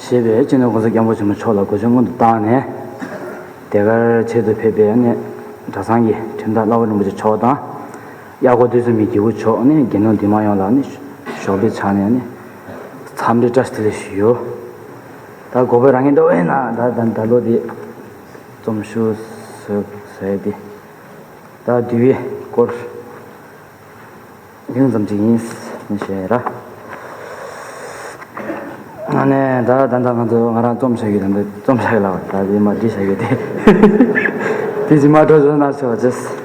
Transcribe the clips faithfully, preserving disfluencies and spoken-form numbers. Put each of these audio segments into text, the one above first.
ཞེས་པའི་སྤྱི་ནོར་༸གོང་ས་༸སྐྱབས་མགོན་ཆེན་པོ་མཆོག་ལ་གུས་ཕྱག་སྔོན་དུ་བཏང་ནས། དེ་གར་ཆེད་དུ་ཕེབས་པའི་ནས་གྲྭ་ཚང་གི་ཁྲིམས་བདག་བླ་བོ་རིན་པོ་ཆེ་མཆོག་དང་། གཡག་སྒོ་སྡེ་ཚན་གྱི་དགེ་བསྐོས་མཆོག་ནས་དགེ་སློང་འདུས་མང་ཡོངས་ལ་ནི་ཞབས་པད་ཕྱག་ནས་ནི་འཚམས་འདྲི་བཀྲ་ཤིས་བདེ་ལེགས་ཞུ་ཡོད། ད་གོ་བོད་རང་གི་འདྲ་བས་ན་ད་ད་ད་ལོ་དེ་རྩོམ་ཞུ་ཟེར་ཟེར་དེ་ད་འདུལ་བའི་སྐོར། ཉུང་ཙམ་ཅིག་ཡིན་ཞེས་ར། ཨ་ནེ་ད་ད་ད་ང་ཚོ་ང་རང་རྩོམ་བྱ་རྒྱུ་དང་འདི་རྩོམ་བྱ་རྒྱུ་ལ་ད་འདི་མ་འདི་བྱ་རྒྱུ་དེ་དེ་ཅི་མ་འགྲོ་བཟོ་ན་ཆོག་ཅེས།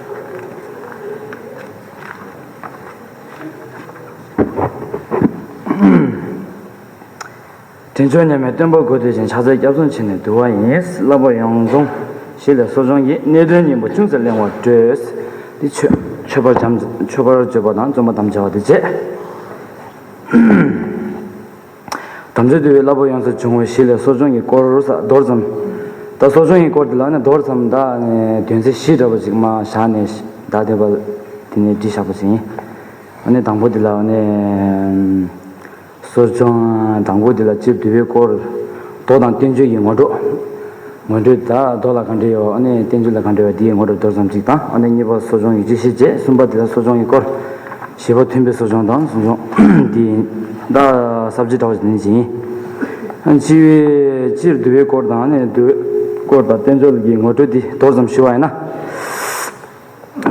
དྲིན་ཆེན་མཉམ་མེད་སྟོན་པ་དགོས་འདོད་ཅན། ཕྱག་འཚལ་སྐྱབས་སུ་མཆི་ནས་འདུལ་བ་ཡིན། བསླབ་པ་ཡོངས་རྫོགས་གཞི་ལས་གསོ་སྦྱོང་གི་གནད་དོན་སྙིང་པོ་ཅུང་ཟད་གླེང་བར་འདོད། འདི་མཆོད་མཆོད་པར་བྱམས་མཆོད་པར་བརྗོད་པ་དང་རྩོམ་པར་དམ་བཅའ་བ་འདི་བཅས། དམ་ཆོས་འདུལ་བའི་བསླབ་པ་ཡོངས་སུ་སྦྱོང་བའི་གཞི་ལས་གསོ་སྦྱོང་གི་སྐོར་ས་མདོར་ཙམ། ད་གསོ་སྦྱོང་གི་སྐོར་འདི་ལ་ནི་མདོར་ཙམ་ད་ནི་དོན་ཚན་བཞི་འདྲ་པོ་ཅིག་མ་བཞག་ནས་ད་དེ་བ་དེ་ནས་བྲིས་བཞག་པ་ཅིག་ཡིན། ཨ་ནི་དང་པོ་འདི་ལ་ནི། གསོ་སྦྱོང་དང་པོ་འདི་ལ་སྤྱིར་འདུལ་བའི་སྐོར། མདོ་དང་བསྟན་བཅོས་ཀྱི་ངོ་སྤྲོད། ངོ་སྤྲོད་ད་མདོ་ལ་ག་འདྲ་ཡོད་ཨ་ནི་བསྟན་བཅོས་ལ་ག་འདྲ་ཡོད་འདིའི་ངོ་སྤྲོད་མདོར་ཙམ་ཅིག་དང་ཨ་ནི་གཉིས་པ་གསོ་སྦྱོང་ཡིག་ཆ་ཤེས་བྱས་གསུམ་པ་འདི་ལ་གསོ་སྦྱོང་གི་སྐོར། བཞི་པ་མཐུན་པའི་གསོ་སྦྱོང་དང་གསོ་སྦྱོང་འདི་ད་ས་བཅད་འདྲ་བ་ཞིག་འདི་ནི་ཅིག་ཡིན། ཨ་ནི་སྤྱིར་འདུལ་བའི་སྐོར་དང་ཨ་ནི་འདུལ་བའི་སྐོར་དང་བསྟན་བཅོས་ཀྱི་ངོ་སྤྲོད་འདི་མདོར་ཙམ་ཞུ་བ་ཡིན་ན།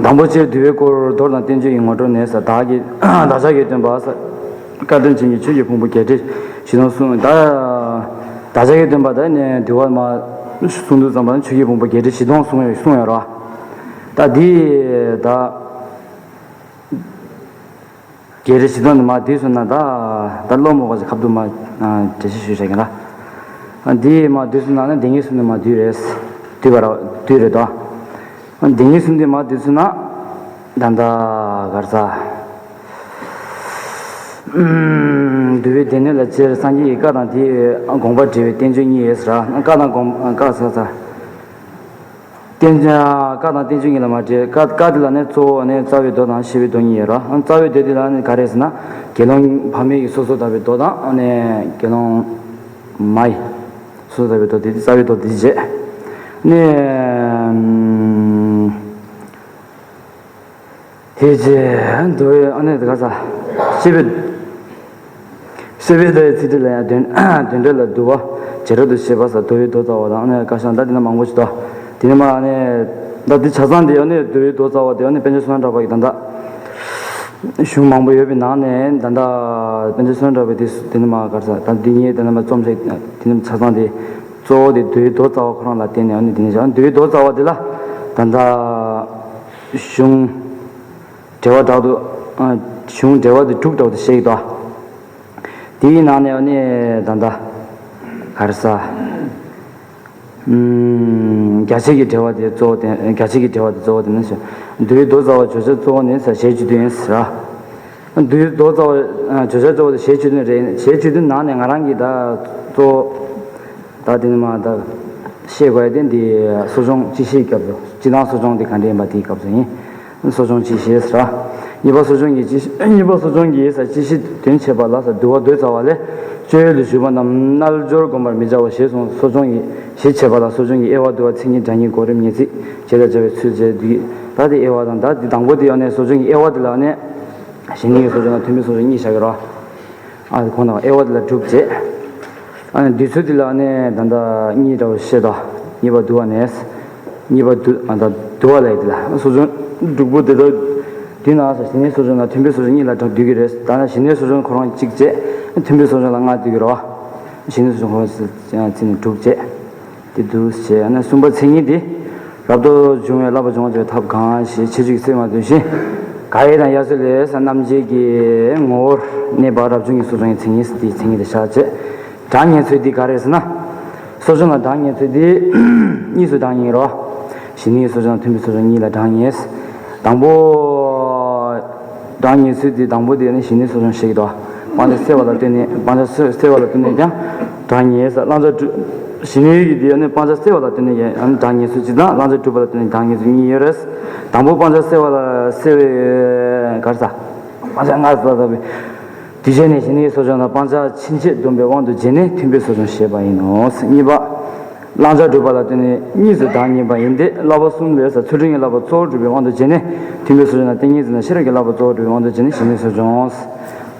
དང་པོ་སྤྱིར་འདུལ་བའི་སྐོར་མདོ་དང་བསྟན་བཅོས་ཀྱི་ངོ་སྤྲོད་ནས་ས་བདག་གིས་བདག་ཅག་གི་སྟོན་པ་ས་བཀའ་དྲིན་ཅན་གྱི་ཆོས་ཀྱི་ཕུང་པོ་བརྒྱད་ཁྲི་བཞི་སྟོང་གསུངས། ད་བདག་ཅག་གི་སྟོན་པ་ད་ནས་འདུལ་བ་མ་གསུང་དུས་ཙམ་པ་ནི་ཆོས་ཀྱི་ཕུང་པོ་བརྒྱད་ཁྲི་བཞི་སྟོང་གསུངས་ཡོད་གསུངས་ཡོད་རེད་བ། ད་འདི་ད། བརྒྱད་ཁྲི་བཞི་སྟོང་འདི་མ་བསྡུས་སོང་ན་ད་ད་བློ་མོ་ག་ཅིག་ཁ་བསྡུ་མ་འགྲེལ་བཤད་ཞུས་བྱ་གི་ལ། འདི་མ་བསྡུས་སོང་ན་ནི་འདི་ངེས་སུ་ནི་མ་བསྡུས་རེད། བསྡུས་པ་ར་བསྡུས་རེད་དོ། འདི་ངེས་སུ་འདི་མ་བསྡུས་སོང་ན་ད་ད་གར་ས། འདུལ་བའི་སྡེ་སྣོད་ལ་སྤྱིར་སངས་རྒྱས་ཀྱི་བཀའ་དང་དེའི་དགོངས་པ་འགྲེལ་བའི་བསྟན་བཅོས་གཉིས་ཡོད་ཟེར་བཀའ་དང་དགོངས་བཀའ་ས་ས། བསྟན་བཀའ་དང་བསྟན་བཅོས་གཉིས་ལ་མ་འདྲེས་བཀའ་བཀའ་འདི་ལ་ནི་གཙོ་བོ་ནི་རྩ་བའི་མདོ་དང་ཞི་བའི་མདོ་གཉིས་ཡོད་ར། རྩ་བའི་མདོ་འདི་ལ་ནི་ག་རེ་ཟེར་ན་དགེ་སློང་ཕ་མེས་ཀྱི་སོ་སོར་བརྡབ་པའི་མདོ་དང་ནི་དགེ་སློང་མ་ཡི་སོ་སོར་བརྡབ་པའི་མདོ་དེ་རྩ་བའི་མདོ་འདི་བྱས་ནི། དེ་རྗེས་འདུལ་བའི་ཨ་ནི་ག་ས་ཤེས་པའི་ཤེས་པའི་མདོ་ཡི་ཚིག་འགྲེལ་ལ་ཡང་དོན་དོན་འགྲེལ་ལ་འདུལ་བ་བྱེ་བྲག་ཏུ་བཤད་པ་ས་འདུལ་བའི་མདོ་རྩ་བ་དང་ཨ་ནི་བཀའ་ཤག་ད་དེ་ན་མང་པོ་ཞིག་ཏོ། དེ་ནི་མ་ཨ་ནི་ད་དེ་ཆ་ཚང་དེ་ཨ་ནི་འདུལ་བའི་མདོ་རྩ་བ་དེ་ཨ་ནི་པཎ་ཆེན་བསོད་ནམས་གྲགས་པ་གི་ད་ལྟ་གཞུང་མང་པོ་ཡོད་པའི་ནང་ནས་ད་ལྟ་པཎ་ཆེན་བསོད་ནམས་གྲགས་པའི་དེ་དེ་ནི་མ་ག་ས་ད་འདི་ངས་དེ་ནི་མ་རྩོམ་བྱས་དེ་ནི་ཆ་ཚང་དེ་གཙོ་བོ་དེ་འདུལ་བའི་མདོ་རྩ་བ་ཁོ་རང་ལ་བརྟེན་ནས་ཨ་ནི་དེ་ནི་བྱ་འདུལ་བའི་མདོ་རྩ་བ་དེ་ལ་ད་ལྟ། གཞུང་འགྲེལ་པ་དྲག་ཏུ། ཨ། གཞུང་འགྲེལ་པ་དེ་དྲུག་དྲག་ཏུ་བཤད་ཀྱི་འདུག་དེའི་ནང་ནས་ནི་ད་ལྟ་ག་རེ་ཟ། ཨམ། རྒྱ་ཆེ་གི་འགྲེལ་པ་དེ་གཙོ་བོ་དེ་རྒྱ་ཆེ་གི་འགྲེལ་པ་དེ་གཙོ་བོ་དེ་ནི་ཞེས་འདུལ་བའི་མདོ་རྩ་བ་བརྗོད་བྱ་གཙོ་བོ་ནི་ས་ཞེས་བརྗོད་དོན་ཡིན་ཟེར། འདུལ་བའི་མདོ་རྩ་བ་བརྗོད་བྱ་གཙོ་བོ་དེ་ཞེས་བརྗོད་དོན་རེད། ཞེས་བརྗོད་དོན་ནང་ནས་ང་རང་གིས་ད་གཙོ་བོ། ད་དེ་ནི་མ་ད་ཤེས་དགོས་ཡ་དེ་འདི་གསོ་སྦྱོང་སྤྱི་བཤད་སྐབས་སུ་སྤྱི་དང་གསོ་སྦྱོང་དེ་ག་འདྲ་ཡིན་པ་དེའི་སྐབས་སུ་ཡིན། གསོ་སྦྱོང་སྤྱི་བཤད་ཟེར། གཉིས་པ་གསོ་སྦྱོང་གི་སྤྱི་གཉིས་པ་གསོ་སྦྱོང་གི་ས་སྤྱི་བཤད་དོན་འཆད་པ་ལ་ས་འདུལ་བ་མདོ་རྩ་བ་ལས་སྤྱོད་ཡུལ་དུ་ཞུགས་པ་རྣམས་རྣལ་འབྱོར་བསྒོམ་པར་མི་བྱའོ་ཞེས་གསུངས། གསོ་སྦྱོང་གི་ཞེས་འཆད་པ་ལ་གསོ་སྦྱོང་གི་དབྱེ་བ་བསྡུ་བ་མཚན་ཉིད་སྒྲ་སྙན་གོ་རིམ་ངེས་ཚིག་བྱེད་དང་བྱ་བའི་ཚུལ་བཅས་འདུས། ད་དེ་དབྱེ་བ་དང་ད་དེ་དང་པོ་དེ་ཡང་ནས་གསོ་སྦྱོང་གི་དབྱེ་བ་དེ་ལ་ནས་གཞི་གནས་ཀྱི་གསོ་སྦྱོང་དང་མཐུན་པའི་གསོ་སྦྱོང་གཉིས་བཞག་གི་རོ། ཨ་ཁོང་དང་དབྱེ་བ་དེ་ལ་གྲུབ་བྱེད། ཨ་ནི་འདུས་ཚུལ་དེ་ལ་ནི་ད་ལྟ་གཉིས་འདྲ་བོ་བཤད་དོ། གཉིས་པ་འདུལ་བ་ནས། གཉིས་པ་འདུ་ཨ་ད་འདུལ་བ་ལས་དེ་ལ་གསོ་སྦྱོང་དྲུག་པོ་དེ་དག་དུས་ན་ས་ཞི་གནས་གསོ་སྦྱོང་དང་མཐུན་པའི་གསོ་སྦྱོང་གཉིས་ལ་གྲངས་འདུས་ཀྱི་རེད། ད་ནི་ཞི་གནས་གསོ་སྦྱོང་ཁོ་རང་གཅིག་བྱས། མཐུན་པའི་གསོ་སྦྱོང་ལ་ལྔ་འདུས་ཀྱི་རོ། ཞི་གནས་གསོ་སྦྱོང་ཁོ་རང་ཚིག་ནི་དྲུག་བྱས། དེ་འདུག་བྱས་ཨ་ནི་གསུམ་པ་མཚན་ཉིད་དེ། རབ་ཏུ་བྱུང་བའི་བསླབ་པ་སྦྱོང་བར་བྱ་བའི་ཐབས་གང་ཞེས་ཁྱད་ཆོས་ཀྱི་ཚད་མ་འདོན་ཞིང་། ག་ཡེ་དང་ཡ་སོ་ལས་ས་རྣམ་འབྱེད་ཀྱི་ངོ་བོར་གནས་པ་རབ་བྱུང་གི་གསོ་སྦྱོང་གི་མཚན་ཉིད་དེའི་མཚན་ཉིད་དེ་བཞག་བྱས། གྲངས་ངེས་ཚུལ་འདི་ག་རེ་ཟེར་ན། གསོ་སྦྱོང་ལ་གྲངས་ངེས་ཚུལ་འདི་གཉིས་སུ་གྲངས་ངེས་རོ། ཞི་གནས་གསོ་སྦྱོང་མཐུན་པའི་གསོ་སྦྱོང་གཉིས་ལ་གྲངས་ངེས། དང་པོ། གྲངས་ངེས་ཚུལ་འདི་དང་པོ་དེ་ནི་ཞི་གནས་གསོ་སྦྱོང་ཞིག་དང་། སྤང་བྱ་སེལ་བ་ལ་བརྟེན་ནས་སྤང་བྱ་སེལ་བ་ལ་བརྟེན་ནས་ཀྱང་གྲངས་ངེས་ས་བླང་བྱ་སྒྲུབ། ཞི་གནས་ཀྱི་དེ་ནི་སྤང་བྱ་སེལ་བ་ལ་བརྟེན་ནས་ཀྱང་གྲངས་ངེས་ཚུལ་གཅིག་དང་བླང་བྱ་སྒྲུབ་པ་ལ་བརྟེན་ནས་གྲངས་ངེས་ཚུལ་གཉིས་ཡོད་རེད། དང་པོ་སྤང་བྱ་སེལ་བ་ལ་སེལ་བའི་ག་རེ་ཟ། སྤང་བྱ་ལྔ་ཟ་ཟ་བའི། དེ་བྱས་ནས་ཞི་གནས་གསོ་སྦྱོང་དང་སྤང་བྱ་ཕྱིན་ཆད་སྡོམ་པའི་དབང་དུ་བྱས་ནས་མཐུན་དཔེ་གསོ་སྦྱོང་བྱེད་པ་ཡིན་ནོ། གཉིས་པ། བླང་བྱ་སྒྲུབ་པ་ལ་བརྟེན་ནས་གཉིས་སུ་བདག་ཉིད་པ་ཡིན་ཏེ། བསླབ་པ་གསུམ་ལས་ཚུལ་ཁྲིམས་ཀྱི་བསླབ་པ་གཙོ་བོར་སྒྲུབ་པའི་དབང་དུ་བྱས་ནས་མཐུན་དཔེ་གསོ་སྦྱོང་དང་། ཏིང་ངེ་འཛིན་དང་ཤེས་རབ་ཀྱི་བསླབ་པ་གཙོ་བོར་སྒྲུབ་པའི་དབང་དུ་བྱས་ནས་ཞི་གནས་གསོ་སྦྱོང་།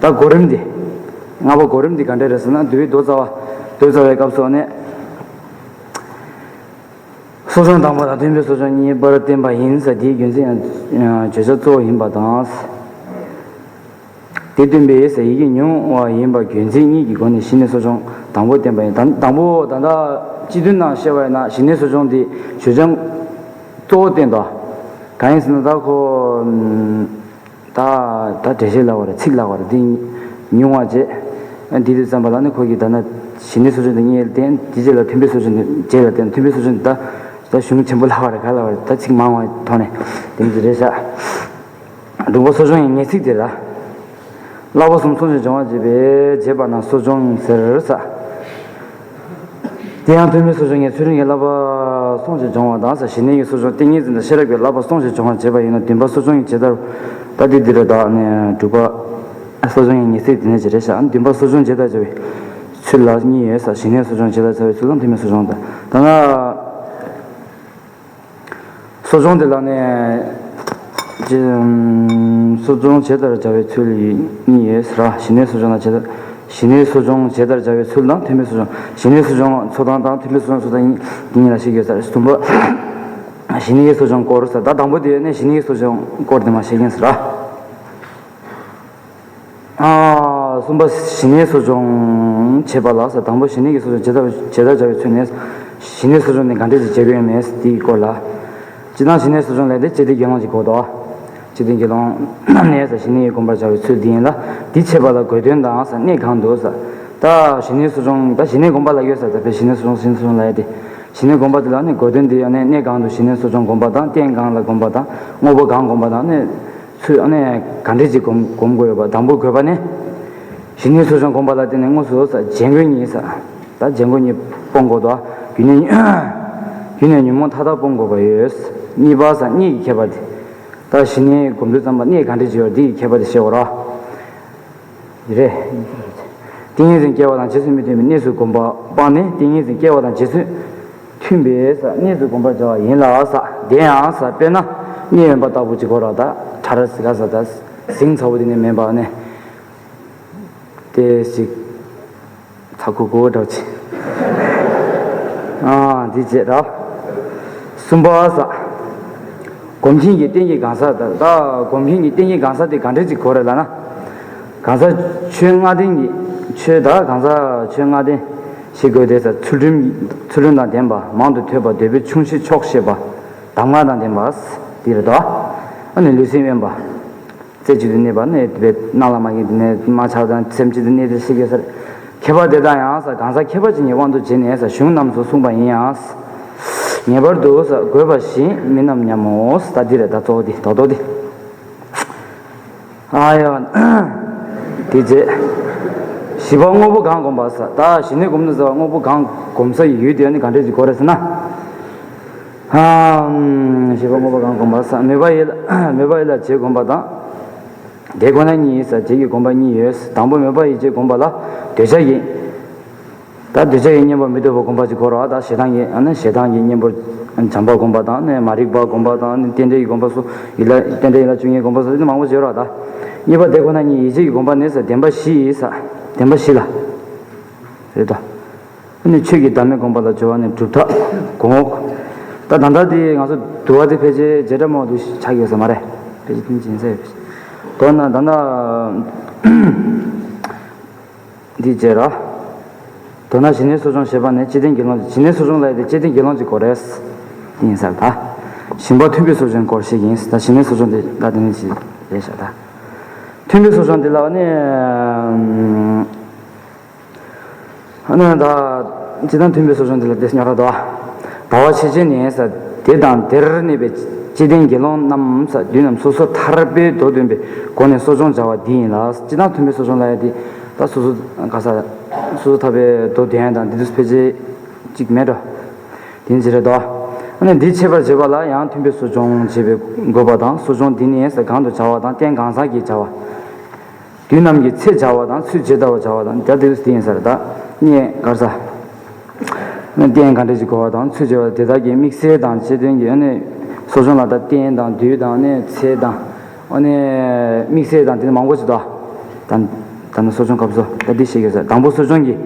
ད་གོ་རིམ་འདི། ལྔ་པ་གོ་རིམ་འདི་ག་འདྲ་རེད་ཟེར་ན། མདོའི་མདོ་རྩ་བ། མདོ་རྩ་བའི་སྐབས་སུ་ནས། གསོ་སྦྱོང་དང་པོ་དང་མཐུན་དཔེ་གསོ་སྦྱོང་གཉིས་པར་བསྟན་པ་ཡིན་ཟེར། དེའི་རྒྱུ་མཚན་ཡང་བརྗོད་བྱ་གཙོ་བོ་ཡིན་པ་དང་། དེ་སྟོན་པའི་ཡི་གེ་ཉུང་བ་ཡིན་པ་རྒྱུ་མཚན་གཉིས་ཀྱི་སྒོ་ནས་ཞི་གནས་གསོ་སྦྱོང་དང་པོ་བསྟན་པ་ཡིན། དང་དང་པོ་ད་ལྟ་སྤྱི་དོན་ནང་བཤད་པ་ཡིན་ན། ཞི་གནས་གསོ་སྦྱོང་དེ་བརྗོད་བྱ་གཙོ་བོ་བསྟན་ཏོ། གང་ཡིན་ཟེར་ན། ད་ཁོ་ད་ད་འགྲེལ་བཤད་ལབ་པ་རེད། ཚིག་ལབ་པ་རེད། དེ་ཉུང་བ་བྱས། འདི་དུས་ཙམ་པ་ལ་ནི་ཁོ་གིས་ད་ནི་ཞི་གནས་གསོ་སྦྱོང་དེ་གཉིས་ལ་བརྟེན། དེ་རྗེས་ལ་མཐུན་དཔེ་གསོ་སྦྱོང་དེ་རྗེས་ལ་བརྟེན། མཐུན་དཔེ་གསོ་སྦྱོང་དེ་ད་ད་གཞུང་ཆེན་པོ་ལབ་པ་རེད། ག་ལབ་པ་རེད། ད་ཚིག་མང་བའི་ཐོག་ནས་དེ་འདྲ་རེད་ཤག་སྡོམ་པ་གསོ་སྦྱོང་གི་ངེས་ཚིག་དེ་ལ། བསླབ་པ་གསུམ་ཚོགས་ཤིང་སྦྱོང་བར་བྱེད་པས་བྱེད་པ་རྣམས་གསོ་སྦྱོང་ཟེར་ཟེར། དེ་ཡང་མཐུན་དཔེ་གསོ་སྦྱོང་གཉིས། ཚུལ་ཁྲིམས་ཀྱི་བསླབ་པ་གསུམ་གྱིས་སྦྱོང་བ་དང་ཟེར། ཞི་གནས་ཀྱི་གསོ་སྦྱོང་ཏིང་ངེ་འཛིན་དང་ཤེས་རབ་ཀྱི་བསླབ་པ་གསུམ་གྱིས་སྦྱོང་བར་བྱེད་པ་ཡིན་ནོ། བདུན་པ་གསོ་སྦྱོང་གི་ཇི་ལྟར། ད་འདི་འདི་རེད། ད་ནི་དྲུག་པ་གསོ་སྦྱོང་གི་ངེས་ཚིག་དེ་ནས་ཇི་རེད་ཤག་བདུན་པ་གསོ་སྦྱོང་ཇི་ལྟར་བྱ་བའི་ཚུལ་ལ་གཉིས་ཡོད་ཟེར། ཞི་གནས་གསོ་སྦྱོང་ཇི་ལྟར་བྱ་བའི་ཚུལ་དང་མཐུན་དཔེ་གསོ་སྦྱོང་དང་། ད་ནི། གསོ་སྦྱོང་དེ་ལ་ནི། ཅི། གསོ་སྦྱོང་ཇི་ལྟར་བྱ་བའི་ཚུལ་གཉིས་ཡོད་ཟེར། ཞི་གནས་གསོ་སྦྱོང་ལ་ཇི་ལྟར། ཞི་གནས་གསོ་སྦྱོང་ཇི་ལྟར་བྱ་བའི་ཚུལ་དང་མཐུན་དཔེ་གསོ་སྦྱོང་། ཞི་གནས་གསོ་སྦྱོང་ཚོགས་སྟངས་དང་མཐུན་དཔེ་གསོ་སྦྱོང་ཚོགས་སྟངས་གཉིས། དེ་གཉིས་ལ་ཞིག་ཡོད་ཟེར། གསུམ་པ། ཞི་གནས་ཀྱི་གསོ་སྦྱོང་སྐོར་ཟེར། ད་དང་པོ་དེ་ནི་ཞི་གནས་ཀྱི་གསོ་སྦྱོང་སྐོར་དེ་མར་བཤད་ཀྱི་ཡིན་ཟེར། ཨ། གསུམ་པ། ཞི་གནས་གསོ་སྦྱོང་བྱེད་པ་ལ་ཟེར། དང་པོ་ཞི་གནས་ཀྱི་གསོ་སྦྱོང་ཇི་ལྟར་ཇི་ལྟར་བྱ་བའི་ཚུལ་ནི། ཞི་གནས་གསོ་སྦྱོང་ནི་གང་འདྲ་ཞིག་བྱེད་དགོས་ཡོད་མེད་དེའི་སྐོར་ལ། སྤྱིར་བཏང་ཞི་གནས་གསོ་སྦྱོང་ལས་དེ་བཅས་ཏེ་དགེ་སློང་གི་གོ་དོ། བཅས་ཏེ་དགེ་སློང་རྣམས་ནི་ཟེར། ཞི་གནས་ཀྱི་སྒོམ་པར་བྱ་བའི་ཚུལ་འདི་ཡིན་ལ། འདི་བྱེད་པ་ལ་དགོས་དོན་དང་ཟེར། གནས་གང་དུ་ཟེར། ད་ཞི་གནས་གསོ་སྦྱོང་། ད་ཞི་གནས་སྒོམ་པ་ལ་ཡོད་ཟེར། ད་དཔེ་ཞི་གནས་གསོ་སྦྱོང་ཞི་གནས་གསོ་སྦྱོང་ལ་ཡོད་དེ། ཞི་གནས་སྒོམ་པ་དེ་ལ་ནི་དགོས་དོན་འདི་ཡང་ནི། གནས་གང་དུ་ཞི་གནས་གསོ་སྦྱོང་སྒོམ་པ་དང་། རྟེན་གང་ལ་སྒོམ་པ་དང་། དངོས་པོ་གང་སྒོམ་པ་དང་ནི། ཚུལ་ཨ་ནི་ག་འདྲས་ཅིག་སྒོམ་སྒོམ་དགོས་ཡོད་པ། དང་པོ་དགོས་པ་ནི། ཞི་གནས་གསོ་སྦྱོང་སྒོམ་པ་ལ་བརྟེན་ནས་དངོས་སུ་ཟེར། རྒྱན་གོས་གཉིས་ཟེར། ད་རྒྱན་གོས་གཉིས་སྤོང་དགོས་དོ། རྒྱུ་ནི། རྒྱུ་ནི་ཉོན་མོངས་མཐའ་དག་སྤོང་དགོས་པ་ཡོད། གཉིས་པ་ཟེར། གནས་ཀྱི་ཁྱད་པར་དེ། ད་ཞི་གནས་སྒོམ་དུས་ཙམ་པ་གནས་ག་འདྲས་ཅིག་ཡོད། འདི་ཡི་ཁྱད་པར་དེ་བཤད་དགོས་ར། རེད། ཏིང་ངེ་འཛིན་སྐྱེ་བ་དང་རྗེས་སུ་མི་མཐུན་པའི་གནས་སུ་སྒོམ་པ་སྤངས་ནས། ཏིང་ངེ་འཛིན་སྐྱེ་བ་དང་རྗེས་སུ་མཐུན་པའི་ས་གནས་སུ་སྒོམ་པར་བྱ་བ་ཡིན་ལ་ས། དེ་ཡང་ས། དཔེར་ན་གནས་ཡོད་པ་ལྟ་བུ་ཅིག་གོ་ར། ད་ཁྲ་ར་ཟི་ག་ས། ད་ཟིང་ཚ་བོ་དེ་ནས་མེད་པ་ནས། དེ་ཞིག་ཚ་ཁུ་ཁུ་འདྲ་ཅིག་ཨ། འདི་བྱེད་ར། གསུམ་པ་ས། སྒོམ་མཁན་གྱི་རྟེན་གྱི་གང་ཟག་དང་། ད་སྒོམ་མཁན་གྱི་རྟེན་གྱི་གང་ཟག་དེ་གང་འདྲ་ཅིག་གོ་རེད་ལབ་ན། གང་ཟག་ཆོས་ལྔ་ལྡན་གྱི། ཆོས་ད་གང་ཟག་ཆོས་ལྔ་ལྡན་ཞིག་དགོས་ཏེ་ས། ཚུལ་ཁྲིམས། ཚུལ་ཁྲིམས་དང་ལྡན་པ། མང་དུ་ཐོས་པ། འདོད་པའི་ཆུང་ཤོས་ཆོག་ཤེས་པ། གདམས་ངག་དང་ལྡན་པ། འདི་རེད་དོ། ཨ་ནི་ལུས་སེམས་དབེན་པ། རྩེ་གཅིག་ཏུ་གནས་པ་ནི་དེ་སྣང་ལ་མ་གྱུར་དེ་ནས་མ་ཆགས་དང་། སེམས་གཅིག་ཏུ་གནས་ཏེ་ཞིག་གེ་སར། ཁྱད་པར་དེ་དག་ཡང་ས། གང་ཟག་ཁྱད་པར་ཅན་གྱི་དབང་དུ་བྱས་ནས་ས། གཞུང་རྣམས་སུ་གསུངས་པ་ཡིན་ཡང་ས། ངེས་པར་དུ་ས་དགོས་པ་བཞིན་མིན་ནམ་སྙམ་མོ་ས། ད་འདི་རེད། ད་གཙོ་བོ་འདི་རྡོག་རྡོག་འདི། ཨ་ཡ། དེ་རྗེས། བཞི་པ་དངོས་པོ་གང་སྒོམ་པ་ས། ད་ཞི་གནས་སྒོམ་དུས་ཙམ་པ་དངོས་པོ་གང་སྒོམ་སའི་ཡུལ་དེ་ནི་གང་འདྲས་ཅིག་གོ་རེད་ཟེར་ན། ཨ། བཞི་པ་དངོས་པོ་གང་སྒོམ་པ་ས། མོས་པ་ཡིད་ལ། མོས་པ་ཡིད་ལ་བྱེད་སྒོམ་པ་དང་། དེ་ཁོ་ན་ཉིད་ཡིན་ས། བྱེད་ཀྱི་སྒོམ་པ་གཉིས་ཡོད། དང་པོ་མོས་པ་ཡིད་བྱེད་སྒོམ་པ་ལ་འདོད་ཆགས་ཀྱི། ད་འདོད་ཆགས་ཀྱི་གཉེན་པོར་མི་ལྟོས་པར་སྒོམ་པ་ཅིག་གོ་ར། ད་ཞེ་སྡང་གི། ཨ་ནི་ཞེ་སྡང་གི་གཉེན་པོར་བྱམས་པ་སྒོམ་པ་དང་ནི། མ་རིག་པ་སྒོམ་པ་དང་ནི། རྟེན་འབྲེལ་གྱི་སྒོམ་པ་སོགས། ཡིད་ལ་རྟེན་འབྲེལ་ཡིད་ལ་བཅུག་མཁན་སྒོམ་པ་སོགས་དེ་མང་པོ་བྱེད་ར། ད་གཉིས་པ་དེ་ཁོ་ན་ཉིད་ཡིད་བྱེད་ཀྱི་སྒོམ་པ་ནི་ས། བདེན་པ་བཞི་ཡིན་ས། བདེན་པ་བཞི་ལ། རེད་དོ། ཨ་ནི་ཆོས་ཀྱི་བདག་མེད་སྒོམ་པ་ལ་སྦྱོར་བ་ནི་སྒྲུབ་ཐབས་སྒོམ་འོག་ད་ད་ལྟ་དེ་ང་ཚོ་དུ་བ་དེ་ཕལ་ཆེར་རྗེས་འབྲང་མང་དུ་ཆགས་ཡོད་ས་མ་རེད། ཕལ་ཆེར་དེ་འཛིན་ས་ཡོད། མདོར་ན་ད་ལྟ་འདི་བྱས་ར། མདོར་ན་ཞི་གནས་གསོ་སྦྱོང་བྱེད་པ་ནི་སྤྱི་དོན་དགེ་སློང་། ཞི་གནས་གསོ་སྦྱོང་ལ་ཡོད་དེ་སྤྱི་དོན་དགེ་སློང་གི་སྐོར་རེད། དེ་ཡིན་ས་རེད་ད། ཞིང་པ་མཐུན་དཔེ་གསོ་སྦྱོང་སྐོར་ཞིག་ཡིན། ད་ཞི་གནས་གསོ་སྦྱོང་དེ་ད་དེ་ནས་ཞིག་རེད་ཤག་ད་མཐུན་དཔེ་གསོ་སྦྱོང་དེ་ལ་ནི། ཨ་ནི་ད། སྤྱིར་བཏང་མཐུན་དཔེ་གསོ་སྦྱོང་འདི་ལ་དེ་སྙོག་ར་དོ། ཟླ་བ་ཕྱེད་ཕྱེད་ནས་ས། དེ་དང་དེར་གནས་པའི་སྤྱི་དོན་དགེ་སློང་རྣམས་ས། དུས་རྣམས་སོ་སོ་ཐར་པའི་མདོ་འདོན་པའི་སྒོ་ནས་གསོ་སྦྱོང་བྱ་བ་འདི་ཡིན་ལ། སྤྱིར་བཏང་མཐུན་དཔེ་གསོ་སྦྱོང་ལ་ཡ་དེ་ད་སོ་སོ་ག་ས། སོ་སོ་ཐར་པའི་མདོ་འདོན་ཡ་དང་འདི་དུས་ཕལ་ཆེར་གཅིག་མེད་འགྲོ། དེ་འདྲ་རེད་དོ། ཨ་ནི་འདི་འཆད་པར་བྱེད་པ་ལ་ཡང་མཐུན་དཔེ་གསོ་སྦྱོང་བྱེད་པའི་དགོས་པ་དང་། གསོ་སྦྱོང་འདི་ནི་ས། གང་དུ་བྱ་བ་དང་། རྟེན་གང་ཟག་གིས་བྱ་བ། དུས་རྣམས་ཀྱི་ཚེ་སྦྱར་བ་དང་ཚུལ་ཇི་ལྟ་བར་སྦྱར་བ་དང་། ད་དེ་དེ་ཡིན་ས་རེད། ད་གནས་ག་རེ་ཟ། གནས་ག་འདྲ་ཞིག་གོ་བ་དང་ཚུལ་ཇི་ལྟ་བར། དེ་དག་གི་དམིགས་བསལ་དང་བཅས་དོན་གྱི་ཨ་ནི་གསོ་སྦྱོང་ལ་ད་རྟེན་དང་དུས་དང་ཨ་ནི་ཚེ་དང་ཨ་ནི་དམིགས་བསལ་དང་དེ་མང་པོ་ཞིག་འདུག་ད་ད་ནི་གསོ་སྦྱོང་སྐབས་སུ་ད་འདི་ཤེས་དགོས་ས། དང་པོ་གསོ་སྦྱོང་གི།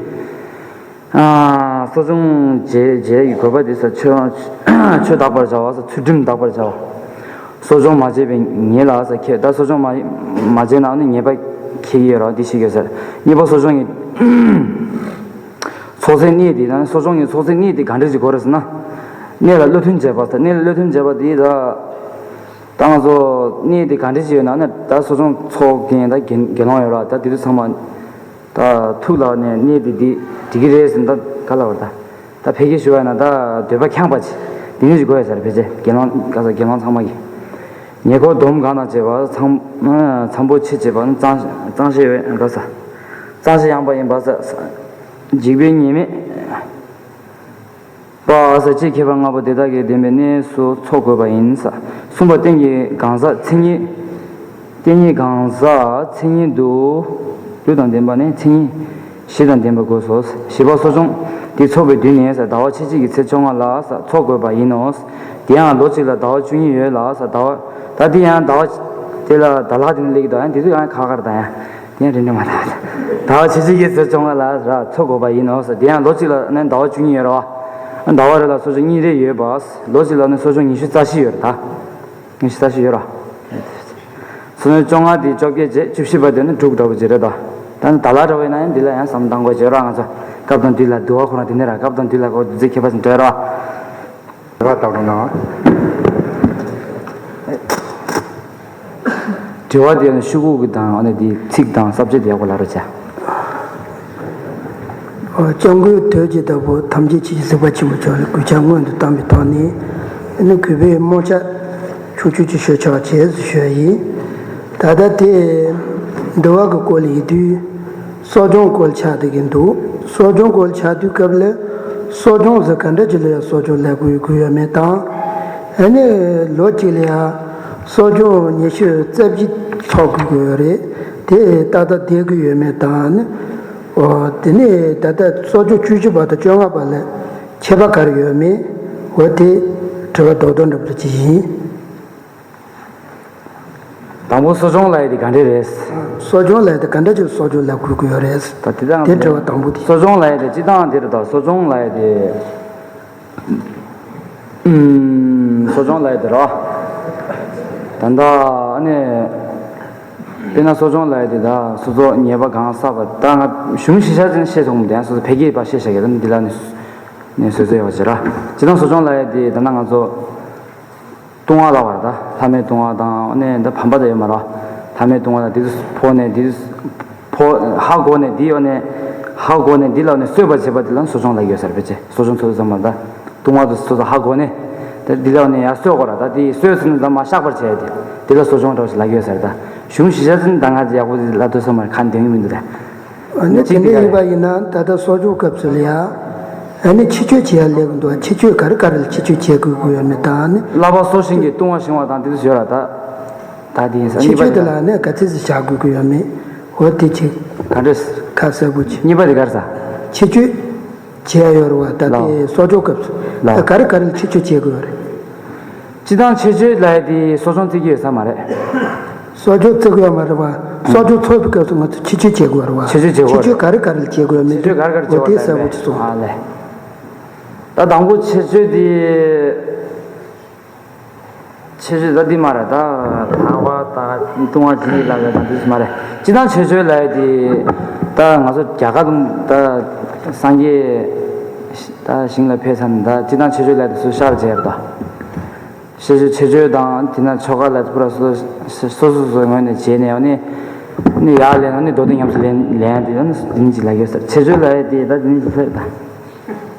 ཨ། གསོ་སྦྱོང་བྱེད་བྱེད་ཀྱི་དགོས་པ་དེ་ས། ཆོས་ཆོས་དག་པར་བྱ་བ་ས། ཚུལ་ཁྲིམས་དག་པར་བྱ་བ། གསོ་སྦྱོང་མ་བྱས་པའི་ཉེས་ལ་ས་ཁྱེད། ད་གསོ་སྦྱོང་མ་མ་བྱས་ན་ནི་ཉེས་པ་འཁྱེར་གྱི་ཡོད་རེད། འདི་ཤེས་དགོས་ས། གཉིས་པ་གསོ་སྦྱོང་གི་ཚོགས་ཚད་གནས་དེ་ད་གསོ་སྦྱོང་གི་ཚོགས་ཚད་གནས་དེ་ག་འདྲ་ཞིག་དགོས་རེད་ཟེར་ན། གནས་ལ་བློ་མཐུན་བྱེད་པ་ས། གནས་ལ་བློ་མཐུན་བྱེད་པ་དེ་ད། ད་ང་ཚོ་གནས་དེ་ག་འདྲ་ཞིག་ཡོད་ན་ནི་ད་གསོ་སྦྱོང་ཚོགས་མཁན་ད་དགེ་དགེ་སློང་ཡོད་ར། ད་དེ་ཚོ་ཚང་མ་ད་ཐུགས་ལ་ནས་གནས་དེ་འདི་འགྲིག་གི་རེད་ཟེར་ན་ད་ག་ལ་བར་ད་ད་ཕལ་སྐད་ཞུ་བ་ཡིན་ན་ད་འདོད་པ་ཁེངས་པ་ཅིག་དེ་འདྲ་ཞིག་དགོས་ཡོད་ས་རེད། ཕལ་ཆེར་དགེ་སློང་ག་ས་དགེ་སློང་ཚང་མ་གི་ཉེ་འཁོར་སྡོམ་གང་དང་བཅས་པ་འཚམ་འཚམ་པོ་ཆེ་བྱེད་པ་ནི་གཙང་གཙང་ཤེས་ག་ས་གཙང་ཤེས་ཡངས་པ་ཡིན་པ་ས། འཇིགས་པའི་ཉེས་དམིགས། པ་ས་ཅེས་ཁྱད་པར་ལྔ་པོ་དེ་དག་གིས་ལྡན་པའི་གནས་སུ་ཚོགས་དགོས་པ་ཡིན་ས། གསུམ་པ་རྟེན་གྱི་གང་ཟག་མཚན་ཉིད། རྟེན་གྱི་གང་ཟག་མཚན་ཉིད་དུ། ལུས་དང་ལྡན་པ་ནི་མཚན་ཉིད་བཞི་དང་ལྡན་པ་དགོས་སོ། བཞི་པ་གསོ་སྦྱོང་འདི་ཚོགས་པའི་དུས་ནི་ས་ཟླ་བ་ཕྱེད་ཀྱི་ཚེས་བཅོ་ལྔ་ལ་ས་ཚོགས་དགོས་པ་ཡིན་ནོ། དེ་ཡང་ལོ་གཅིག་ལ་ཟླ་བ་བཅུ་གཉིས་ཡོད་ལ་ས་ཟླ་བ་ད་དེ་ཡང་ཟླ་བ་དེ་ལ་ཟླ་ལྷག་དེ་ནི་སླེབས་ཀྱི་འདུག་ཡང་དེ་དུས་ཡང་ཁ་ཁར་དང་ཡང་། དེ་ཡང་རིན་འདྲ་མ་དང་། ཟླ་བ་ཕྱེད་ཀྱི་ཚེས་བཅོ་ལྔ་ལ་ར་ཚོགས་དགོས་པ་ཡིན་ནོ་ཟེར། དེ་ཡང་ལོ་གཅིག་ལ་ནི་ཟླ་བ་བཅུ་གཉིས་ཡོད་རེད་བ། ཟླ་བ་རེ་ལ་གསོ་སྦྱོང་གཉིས་རེ་ཡོད་པ། ལོ་གཅིག་ལ་ནི་གསོ་སྦྱོང་ཉི་ཤུ་རྩ་བཞི་ཡོད་རེད་ད། ཉི་ཤུ་རྩ་བཞི་ཡོད་རེད། གསོ་སྦྱོང་བཅོ་ལྔ་དེ་བཅོ་བརྒྱད་བྱས་བཅུ་བཞི་པ་དེ་ནི་དྲུག་འདྲ་པོ་ཅིག་རེད་ད། ད་ནི་ཟླ་ལྷག་འདྲ་པོ་ཡིན་ན་ཡང་འདི་ལ་ཡང་བསམ་བློ་གཏང་དགོས་ཅིག་ཡོད་རེད། ང་ཚོ་སྐབས་དང་དུས་ལ་འདུལ་བ་ཁོ་རང་དེ་ནི་ར་སྐབས་དང་དུས་ལ་གོ་བདུད་རྩི་ཁྱད་པར་ཅན་འདྲ་ཡོད་རེད། རེ་བ་བཏབ་རོགས་གནང་། དྲི་བ་དེ་ནི་ཤོག་གུ་གི་དང་ཨ་ནི་དེ་ཚིག་དང་ས་བཅད་དེ་ཡག་པོ་ལབ་རོགས་བྱ། སྐྱབས་མགོན་དོལ་གྱི་བདག་པོ་ཐམས་ཅད་མཁྱེན་ཅིང་གཟིགས་པ་ཆེན་པོ་མཆོག་ལ་གུས་ཕྱག་སྔོན་དུ་བཏང་བའི་ཐོག་ནས། ཨ་ནི་གུས་པས་སྨོན་ལམ་ཆུང་ཆུང་ཅིག་ཞུ་ཆོག་བྱས་སུ་ཞུ་ཡིན། ད་ལྟ་དེ་འདུལ་བ་གི་སྐོར་ལ་ཡིན་དུས། གསོ་སྦྱོང་སྐོར་ཆགས་བསྡད་ཀྱི་འདུག་གསོ་སྦྱོང་སྐོར་ཆགས་དུས་སྐབས་ལ། གསོ་སྦྱོང་ཟེར་ག་འདྲ་ཅིག་ལ་ཡང་གསོ་སྦྱོང་ལབ་དགོས་ཡོད་མེད་དང་། ཨ་ནི་ལོ་གཅིག་ལ་ཡང་གསོ་སྦྱོང་ཉི་ཤུ་རྩ་བཞི་ཚོགས་དགོས་ཀྱི་ཡོད་རེད། དེ་ཏག་ཏག་བསྡད་ཀྱི་ཡོད་མེད་དང་ནི། འོ་དེ་ནས་ད་ལྟ་གསོ་སྦྱོང་བཅུ་བཞི་པ་དང་བཅོ་ལྔ་པ་ལ་ཁྱད་པར་ག་རེ་ཡོད་མེད། འོ་དེ་དྲི་བ་རྡོག་རྡོག་འདྲ་པོ་ཅིག་ཡིན། དང་པོ་གསོ་སྦྱོང་ལབ་ཡ་དེ་ག་འདྲས་རེད། གསོ་སྦྱོང་ལབ་ཡ་དེ་ག་འདྲ་ཅིག་གསོ་སྦྱོང་ལབ་དགོས་ཀྱི་ཡོད་རེད། ད་དེ་དང་དེ་དྲི་བ་དང་པོ་དེ། གསོ་སྦྱོང་ལབ་ཡ་དེ་སྤྱིར་བཏང་དེ་རེད་ད། གསོ་སྦྱོང་ལབ་ཡ་དེ། ཨུམ། གསོ་སྦྱོང་ལབ་ཡ་དེ་རེད་བ། ད་ལྟ་ཨ་ནི། དཔེར་ན་གསོ་སྦྱོང་ལབ་ཡ་དེ་ད་སོ་སོ་ཉེས་པ་གང་བསགས་པ་ད་ང་གཞུང་གཞི་ཆ་ཅན་བཤད་སོང་དེ་སོ་སོ་ཕལ་སྐད་པ་བཤད་བཞག་གི་ད་འདི་ལ་ནི་ནས་བཟོས་བཟོས་ཡོད་པ་ཅིག་ར། སྤྱིར་བཏང་གསོ་སྦྱོང་ལབ་ཡ་དེ་ད་ལྟ་ང་ཚོ། ལྟུང་བ་ལ་བར་ད་ལྷ་མོའི་ལྟུང་བ་དང་ཨ་ནི་འདི་ཕམ་པ་དང་ཡོད་མ་རེད། ལྷ་མོའི་ལྟུང་བ་དང་འདི་ཚོ་ཕོག་ནས་འདི་ཚོ་ཕོག་ཧ་གོ་ནས་འདི་ཨ་ནི་ཧ་གོ་ནས་འདི་ལ་ཨ་ནི་གསོད་པར་བྱེད་པ་དེ་ལ་གསོ་སྦྱོང་ལབ་ཡོད་ས་རེད། ཕལ་ཆེར་གསོ་སྦྱོང་ཚོ་ཚང་མ་ད་ལྟུང་བ་དེ་སོ་སོ་ཧ་གོ་ནས་ད་འདི་ལ་ཨ་ནི་ཡར་གསོད་དགོས་ར། ད་འདི་གསོད་ཟིན་ན་ད་མར་གཤགས་པར་བྱས་ཏེ་འདི་ལ་གསོ་སྦྱོང་འདྲ་བོ་ཞིག་ལབ་ཡོད་ས་རེད། ད་གཞུང་གཞི་ཆ་ཚང་ད་ང་ཚོ་ཡག་པོ་ཞིག་ལབ་ཐུབ་ས་མ་རེད། ཁ་འདོན་གི་མི་འདུག་ད། ཨ་ནི་དེ་འདྲ་ཡིན་པ་ཡིན་ན་ད་ལྟ་གསོ་སྦྱོང་སྐབས་སུ་ལ་ཡ། ཨ་ནི་ཕྱི་བཅོས་བྱེད་ཡ་ལེགས་འདུག་ཕྱི་བཅོས་ག་རེ་ག་རེ་ལ་ཕྱི་བཅོས་བྱེད་དགོས་ཀྱི་ཡོད་མེད་དང་ནི། བསླབ་པ་གསོ་བཞིན་གྱི་ལྟུང་བ་བྱིང་བ་དང་དེ་ཚོ་ཡོད་ར་ད། ད་དེ་ཡིན་ས་ཕྱི་གཉིས་པ་བཅོས་དེ་ཡིན་ལ་ནི་ག་ཚད་ཅིག་བྱ་དགོས་ཀྱི་ཡོད་མེད། འོ་དེ་ཅིག་ག་འདྲས། ཁ་གསལ་པོ་ཅིག་གཉིས་པ་དེ་ག་རེ་ཟ། ཕྱི་བཅོས་བྱེད་ཡ་ཡོད་རེད་བ། ད་ལགས། དེ་གསོ་སྦྱོང་སྐབས་སུ་ལགས། ད་ག་རེ་ག་རེ་ལ་ཕྱི་བཅོས་བྱེད་དགོས་རེད། སྤྱིར་བཏང་ཕྱི་བཅོས་ལབ་ཡ་དེ་གསོ་སྦྱོང་བརྩི་གི་ཡོད་ས་མ་རེད། གསོ་སྦྱོང་བརྩི་གི་ཡོད་མ་རེད་བ། གསོ་སྦྱོང་ཚོགས་པའི་སྐབས་སུ་ང་ཚོ་ཕྱི་བཅོས་བྱེད་དགོས་རེད་བ། ཕྱི་བཅོས་བྱེད་དགོས་རེད། ཕྱི་བཅོས་ག་རེ་ག་རེ་ལ་བྱེད་དགོས་ཡོད་མེད་ཕྱི་བཅོས་ག་རེ་ག་རེ་བྱེད་དགོས་རེད། འོ་དེ་གསལ་པོ་ཅིག་གསུངས། ཨ་ལས། ད་དང་པོ་ཕྱི་བཅོས་དེ། ཕྱི་བཅོས་ད་འདི་མ་རེད། ད་ལྷག་པ་དང་ལྟུང་བ་ཇི་ལྟར་ལབ་ཡ་དང་འདི་མ་རེད། སྤྱིར་བཏང་ཕྱི་བཅོས་ལབ་ཡ་དེ་ད་ང་ཚོ་རྒྱ་གར་དུ་ད་སངས་རྒྱས་ད་ཞིང་ལ་ཕེབས་ཚར་ནས་ད་སྤྱིར་བཏང་ཕྱི་བཅོས་ལབ་ཡ་དེ་ཚུར་ཤར་བྱས་རེད་ད། ཕྱི་བཅོས་ཕྱི་བཅོས་དང་དེ་ན་ཆོ་ག་ལ་པུ་ར་སོ་སོ་སོ་སོའི་ངོས་ནས་བྱས་ནས་ཨ་ནི་ནི་ཡར་ལེན་ཨ་ནི་མདོ་སྡེ་ཉམས་སུ་ལེན་ལེན་ཡ་དེ་ཨ་ནི་དེ་ནི་ཅིག་ལབ་ཡོད་ས། ཕྱི་བཅོས་ལབ་ཡ་དེ་ད་དེ་ནི་ཅིག་ལྷོད་ད།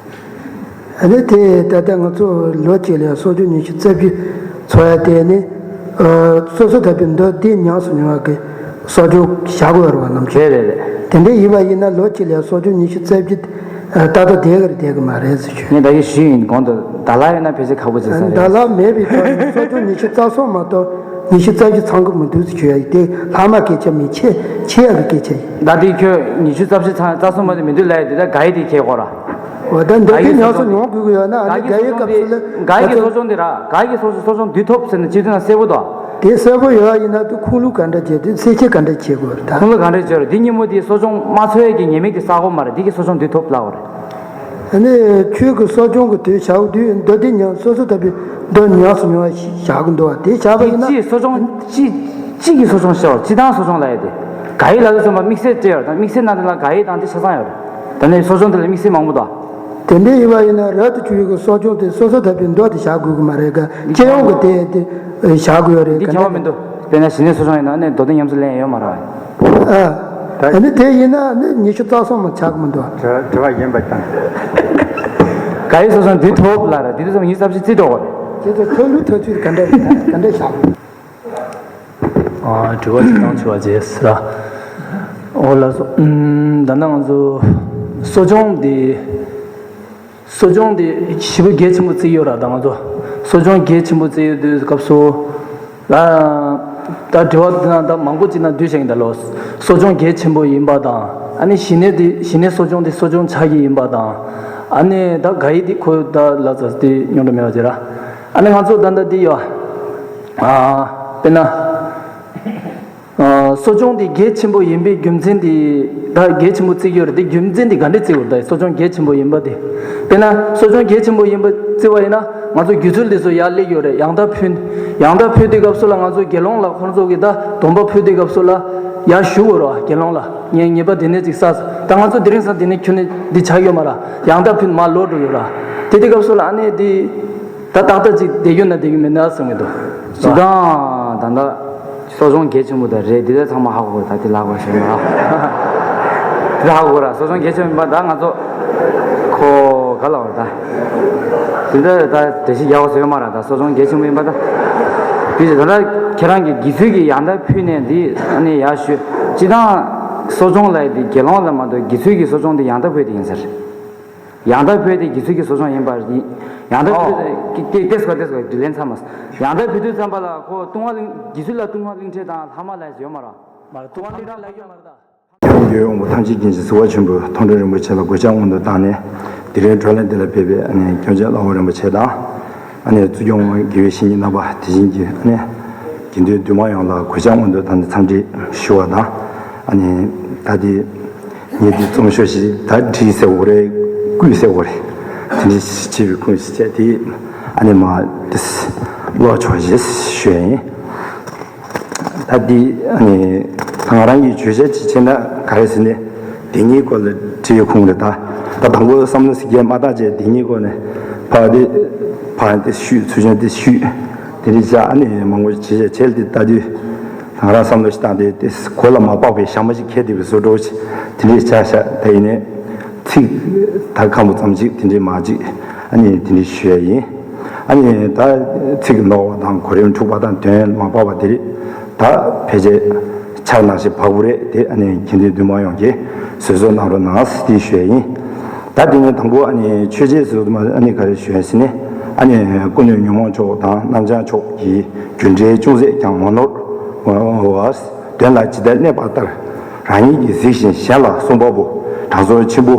ཨ་ནི་དེ་ད་ལྟ་ང་ཚོ་ལོ་གཅིག་ལ་གསོ་སྦྱོང་ཉི་ཤུ་རྩ་བཞི་ཚོགས་ཡ་དེ་ནི་སོ་སོ་ད་དུང་མདོ་སྡེ་ཉམས་སུ་མྱོང་བ་གི་གསོ་སྦྱོང་བྱ་དགོས་རེད་བ། ནམ་རྒྱུན་རེད་རེད་རེད། དེ་འདྲ་ཡིན་པ་ཡིན་ན་ལོ་གཅིག་ལ་གསོ་སྦྱོང་ཉི་ཤུ་རྩ་བཞི་ད་ལྟ་བསྡད་གི་རེད་བསྡད་གི་མ་རེད་ཟེར་ཞུ། ངས་ད་གིན་ཞུས་ཡིན། གོང་དུ་ད་ལ་ཡོད་ན་ཕལ་ཆེར་ཁག་པོ་བྱེད་ས་རེད། ད་ལ་མེད་པའི་ཐོག་ནས་གསོ་སྦྱོང་ཉི་ཤུ་རྩ་གསུམ་མ་གཏོགས་ ཉི་ཤུ་རྩ་བཞི་ཚང་གི་མི་འདུག་ཟེར་ཞུ་ཡ་ཡིན། དེ་ལྷག་མ་སྐད་ཆ་མིན། ཆེ་ཆེ་ཡ་གི་སྐད་ཆ་ཡིན། ད་དེ་ཁྱོད་ཉི་ཤུ་རྩ་བཞི་ཚང་རྩ་གསུམ་མ་དེ་མི་འདུག་ལབ་ཡ་དེ། ད་ག་ཡི་དེ་ཁྱེད་གོ་ར། འོ་ད་འདི་ག་ཡི་གི་ཉམས་སུ་སོ་སོ་མྱོང་དགོས་ཀྱི་ཡོད་ན། ཨ་ནི་ག་ཡི་ག་ཡི་སྐབས་སུ་ལ་ག་ཡི་གི་གསོ་སྦྱོང་དེ་ར། ག་ཡི་གི་སོ་སོ་གསོ་སྦྱོང་དུས་ཐོབ་ཟེར་ན་སྤྱི་དོན་ལ་གསལ་པོ་འདུག་དེ་གསལ་པོ་ཡོད་ཡིན་ན་དེ་ཁུངས་ལུང་ག་འདྲ་བྱས། དེ་གསལ་ཆེ་ག་འདྲ་བྱེད་དགོས་རེད་ད། ཁུངས་ལུང་ག་འདྲ་བྱས་རེད། འདི་སྙིང་པོ་དེ་གསོ་སྦྱོང་མ་འཚོལ་ཡ་གི་ཉེས་དམིགས་དེ་བསགས་དགོས་མ་རེད། འདི་གི་གསོ་སྦྱོང་དུས་ཐོབ་ལབ་དགོས་རེད། ཨ་ནི་ཁྱོད་ཀྱི་གསོ་སྦྱོང་གི་དུས་བཞག་དུས་མདོ་སྡེ་ཉམས་སོ་སོ་ལྟ་བུའི་མདོ་ཉམས་སུ་མྱོང་བ་ཞིག་བཞག་གི་འདུག་བ། དེ་བཞག་པ་དེ་ཡིན་ན། གཅིག་གསོ་སྦྱོང་གཅིག་གཅིག་གི་གསོ་སྦྱོང་བྱ་བ། སྤྱི་བཏང་གསོ་སྦྱོང་ལབ་ཡ་དེ། ག་ཡི་ལབ་དུས་ཙམ་པ་དམིགས་བསལ་སྤྲད་ཡོད་རེད། ད་དམིགས་བསལ་ནང་དེ་ལ་ག་ཡི་དང་དེ་ཆ་ཚང་ཡོད་རེད། ད་ནི་གསོ་སྦྱོང་དེ་ལ་དམིགས་བསལ་མང་པོ་འདུག་དེ་འདྲ་ཡིན་པ་ཡིན་ན་རབ་ཏུ་གྱུར་པའི་གསོ་སྦྱོང་དེ་སོ་སོ་ལྟ་བུའི་མདོ་དེ་བཞག་དགོས་ཀྱི་མ་རེད་ག་སྤྱི་ཡོངས་ཀྱི་དེ་དེ་བཞག་དགོས་ཡོད་རེད། འདི་ག་ཁྱད་པར་ནས་མི་འདུག་དཔེར་ན་ཞི་གནས་གསོ་སྦྱོང་ཡིན་ན་ནི་མདོ་སྡེ་ཉམས་སུ་ལེན་ཡ་ཡོད་མ་རེད། ཨ། ད་ཨ་ནི་དེ་ཡིན་ན་ནི་ཉི་ཤུ་རྩ་གསུམ་མ་ཆགས་ཀྱི་མི་འདུག་དྲི་བ་གཞན་པ་དང་། ག་ཡི་གསོ་སྦྱོང་དུས་ཐོབ་ལབ་ར། དེ་དུས་ཙམ་ཉི་ཤུ་རྩ་བཞི་རྩིས་འགྲོ་གི་རེད། དེ་ཚོ་ཐོན་ལུགས་ཐོན་ཚུལ་ག་འདྲ་ཡིན། ད་ག་འདྲ་བཞག་དགོས། ཨ། དྲི་བ་ཅིག་བཏང་ཆོག་པ་བྱས་ཟེར་ར། འོ་ལགས་སོ། ཨུམ། ད་ནང་ང་ཚོ་གསོ་སྦྱོང་འདི། གསོ་སྦྱོང་འདི་ཞེ་པོ་གལ་ཆེན་པོ་བརྩི་ཡོད་ར། ད་ང་ཚོ་གསོ་སྦྱོང་གལ་ཆེན་པོ་བརྩི་ཡོད་དུས་སྐབས་སུ། ཨ། ད་དྲི་བ་འདི་ན་ད་མང་པོ་ཅིག་ན་འདུས་བྱས་ཡིན་ད་ལོ། གསོ་སྦྱོང་གལ་ཆེན་པོ་ཡིན་པ་དང་། ཨ་ནི་ཞི་གནས་འདི་ཞི་གནས་གསོ་སྦྱོང་འདི་གསོ་སྦྱོང་ཆགས་ཀྱི་ཡིན་པ་དང་། ཨ་ནི་ད་ག་ཡི་འདི་ཁོ་ད་ལ་ཙ་འདི་ཉོ་འདྲ་མེད་པ་བྱས་ར། ཨ་ནི་ང་ཚོ་ད་ད་འདི་ཡོད། ཨ། དཔེར་ན། ཨ། གསོ་སྦྱོང་འདི་གལ་ཆེན་པོ་ཡིན་པའི་རྒྱུ་མཚན་འདི། ད་གལ་ཆེན་པོ་བརྩི་གི་ཡོད་རེད་དེ། རྒྱུ་མཚན་འདི་ག་འདྲས་བརྩི་དགོས་རེད། ད་གསོ་སྦྱོང་གལ་ཆེན་པོ་ཡིན་པ་དེ། དཔེར་ན་གསོ་སྦྱོང་གལ་ཆེན་པོ་ཡིན་པ་བརྩི་བ་ཡིན་ན། ང་ཚོ་སྒྱུ་རྩལ་འདི་ཚོ་ཡར་སླེབས་ཡོད་རེད། ཡང་དག་ཕུལ། ཡང་དག་ཕུལ་དུས་སྐབས་སུ་ལ་ང་ཚོ་དགེ་སློང་ལ་ཁོང་ཚོ་གིས་ད་སྡོམ་པ་ཕུལ་དུས་སྐབས་སུ་ལ་ཡར་ཞུ་དགོས་རེད་བ། དགེ་སློང་ལ་ངས་ཉེས་པ་འདི་ནས་ཅིག་བསགས། ད་ང་ཚོ་དེ་རིང་སང་འདི་ནས་ཁྱོན་ནས་འདི་ཆགས་ཡོད་མ་རེད། ཡང་དག་ཕུལ་མར་ལོག་འགྲོ་ཡོད་རེད། དེ་དུས་སྐབས་སུ་ལ་ཨ་ནི་འདི། ད་ཏག་ཏག་ཅིག་བསྡད་རྒྱུ་ན་བསྡད་རྒྱུ་མེད་ན་བསམ་གྱི་འདུག་སྤྱི་བཏང་ད་ལྟ་གསོ་སྦྱོང་གལ་ཆེན་པོ་ད་རེད། འདི་ད་ཚང་མ་ཧ་གོ་གི་རེད། ད་དེ་ལབ་དགོས་ཞེས་ན། དེ་ཧ་གོ་གི་རེད། གསོ་སྦྱོང་གལ་ཆེན་པོ་ཡིན་པ་ད་ང་ཚོ་ཁོ་ག་ལབ་དགོས་རེད་ད། དེ་འདྲ་ད་འགྲེལ་བཤད་རྒྱག་དགོས་ཟེར་ཡོད་མ་རེད། ད་གསོ་སྦྱོང་གལ་ཆེན་པོ་ཡིན་པ་ད། དེ་བཞིན་ད་ལྟ་ཁྱེད་རང་གིས་དགེ་ཚུལ་གྱི་ཡང་དག་ཕུལ་ནས་འདི་ཨ་ནི་ཡར་ཞུ། སྤྱི་བཏང་གསོ་སྦྱོང་ལབ་ཡ་དེ་དགེ་སློང་ལ་མ་གཏོགས་དགེ་ཚུལ་གྱི་གསོ་སྦྱོང་དེ་ཡང་དག་ཕུལ་དེ་ཡིན་ཟེར། ཡང་དག་ཕུལ་དེ་དགེ་ཚུལ་གྱི་གསོ་སྦྱོང་ཡིན་པ་ཡིན། ཡང་དག་ཕུལ་ཨོ། དེ་ཏེ་ཏེས་གོ་ཏེས་གོ་དྲི་ལན་ཚར་མ་སོང་། ཡང་དག་ཕུལ་དུས་ཙམ་པ་ལ་ཁོ་ལྟུང་བ་གླིང་དགེ་ཚུལ་ལ་ལྟུང་བ་གླིང་ཕྲན་དང་ལྷག་མ་ལ་ཡོད་མ་རེད། མ་རེད། ལྟུང་བ་གླིང་ཕྲན་ལ་ཡོད་མ་རེད་ད། ཡང་རྒྱལ་བའི་དབང་པོ་ཐམས་ཅད་མཁྱེན་ཅིང་གཟིགས་པ་ཆེན་པོས་མཐོང་གྲོལ་རིན་པོ་ཆེ་ལ་གུས་ཕྱག་སྔོན་དུ་བཏང་ནས། དེ་རིང་བགྲོ་གླེང་འདི་ལ་ཕེབས་པའི་ཨ་ནི་སྐྱབས་རྗེ་བླ་ཝང་རིན་པོ་ཆེ་དང་། ཨ་ནི་གཙུག་རྒྱན་དབང་དགེ་བའི་བཤེས་གཉེན་རྣམ་པ་དེ་བཞིན་གྱི་ཨ་ནི་དགེ་འདུན་འདུས་མང་ཡོངས་ལ་གུས་ཕྱག་སྔོན་དུ་བཏང་ནས་འཚམས་འདྲི་ཞུ་བ་དང་། ཨ་ནི་ད་དེ་ངས་འདི་རྩོམ་ཤོག་ཞིག་ད་བྲིས་ཟེར་བ་རེད། བརྐུས་ཟེར་བ་རེད། དེ་འདྲ་བྱས་པའི་ཁུངས་ཤིག་བྱས་ཏེ་ཨ་ནི་མ་དེ་ཀློག་ཆོག་ཞེས་ཞུ་ཡ་ཡིན། ད་འདི་ཨ་ནི་ང་རང་གི་བརྗོད་བྱ་ཅིག་བྱས་ན་ག་རེ་ཟེར་ནས་བདེན་གཉིས་སྐོར་ལ་བྲིས་ཡོད་ཁུངས་རེད་ད། ད་དང་པོ་བསམ་བློ་ཟིག་རྒྱས་མ་བཏང་བྱས་བདེན་གཉིས་སྐོར་ནས་ཕར་དེ་ཕར་དེ་བཤུས། ཚུར་ཕྱོགས་དེ་བཤུས། དེ་འདྲ་བྱས་ཨ་ནི་མང་པོ་བྱས་བྱས་བྱས་ཏེ་ལྟ་དུས། ང་རང་བསམ་བློ་ཞིག་བཏང་སྟེ་དེ་གོ་ལ་མ་དཔག་པའི་ཞྭ་མོ་ཞིག་ཁྱེར་བསྡད་པའི་བཟོ་འདྲ་ཞིག་དེ་འདྲས་བྱ་བཞག་ད་ཡིན་ནའི་ཚིག་ད་ཁ་མོ་ཙམ་ཅིག་དེ་འདྲས་མ་ཅིག་ཨ་ནི་དེ་འདྲས་ཞུ་ཡ་ཡིན། ཨ་ནི་ད་ཚིག་ལོག་པ་དང་གོ་རིམ་འཁྲུག་པ་དང་དོན་མ་དཔག་པ་དེ་རེད། ད་ཕལ་ཆེར་ཆར་ནང་བཞིན་བབས་པ་རེད་དེ། ཨ་ནི་དགེ་འདུན་འདུས་མང་ཡོངས་ཀྱིས་བཟོད་གསོལ་གནང་རོགས་གནང་ཟེར་དེ་ཞུ་ཡ་ཡིན། ད་དེ་ནས་དང་པོ་ཨ་ནི་མཆོད་བརྗོད་ཟེར་དུས་མ་ཨ་ནི་ག་རེ་ཞུ་ཡ་ཟེར་ནས། ཨ་ནི་སྐུ་མདུན་ཉོན་མོངས་མཆོག་དང་རྣམ་བྱང་མཆོག་གི་རྒྱུ་འབྲས་ཅུང་ཟད་ཀྱང་མ་ནོར་བར། དོན་ལ་ཇི་ལྟར་གནས་པ་ལྟར་རང་ཉིད་ཀྱིས་གཟིགས་ཤིང་གཞན་ལ་གསུངས་པ་པོ། དྲང་སྲོང་ཆེན་པོ་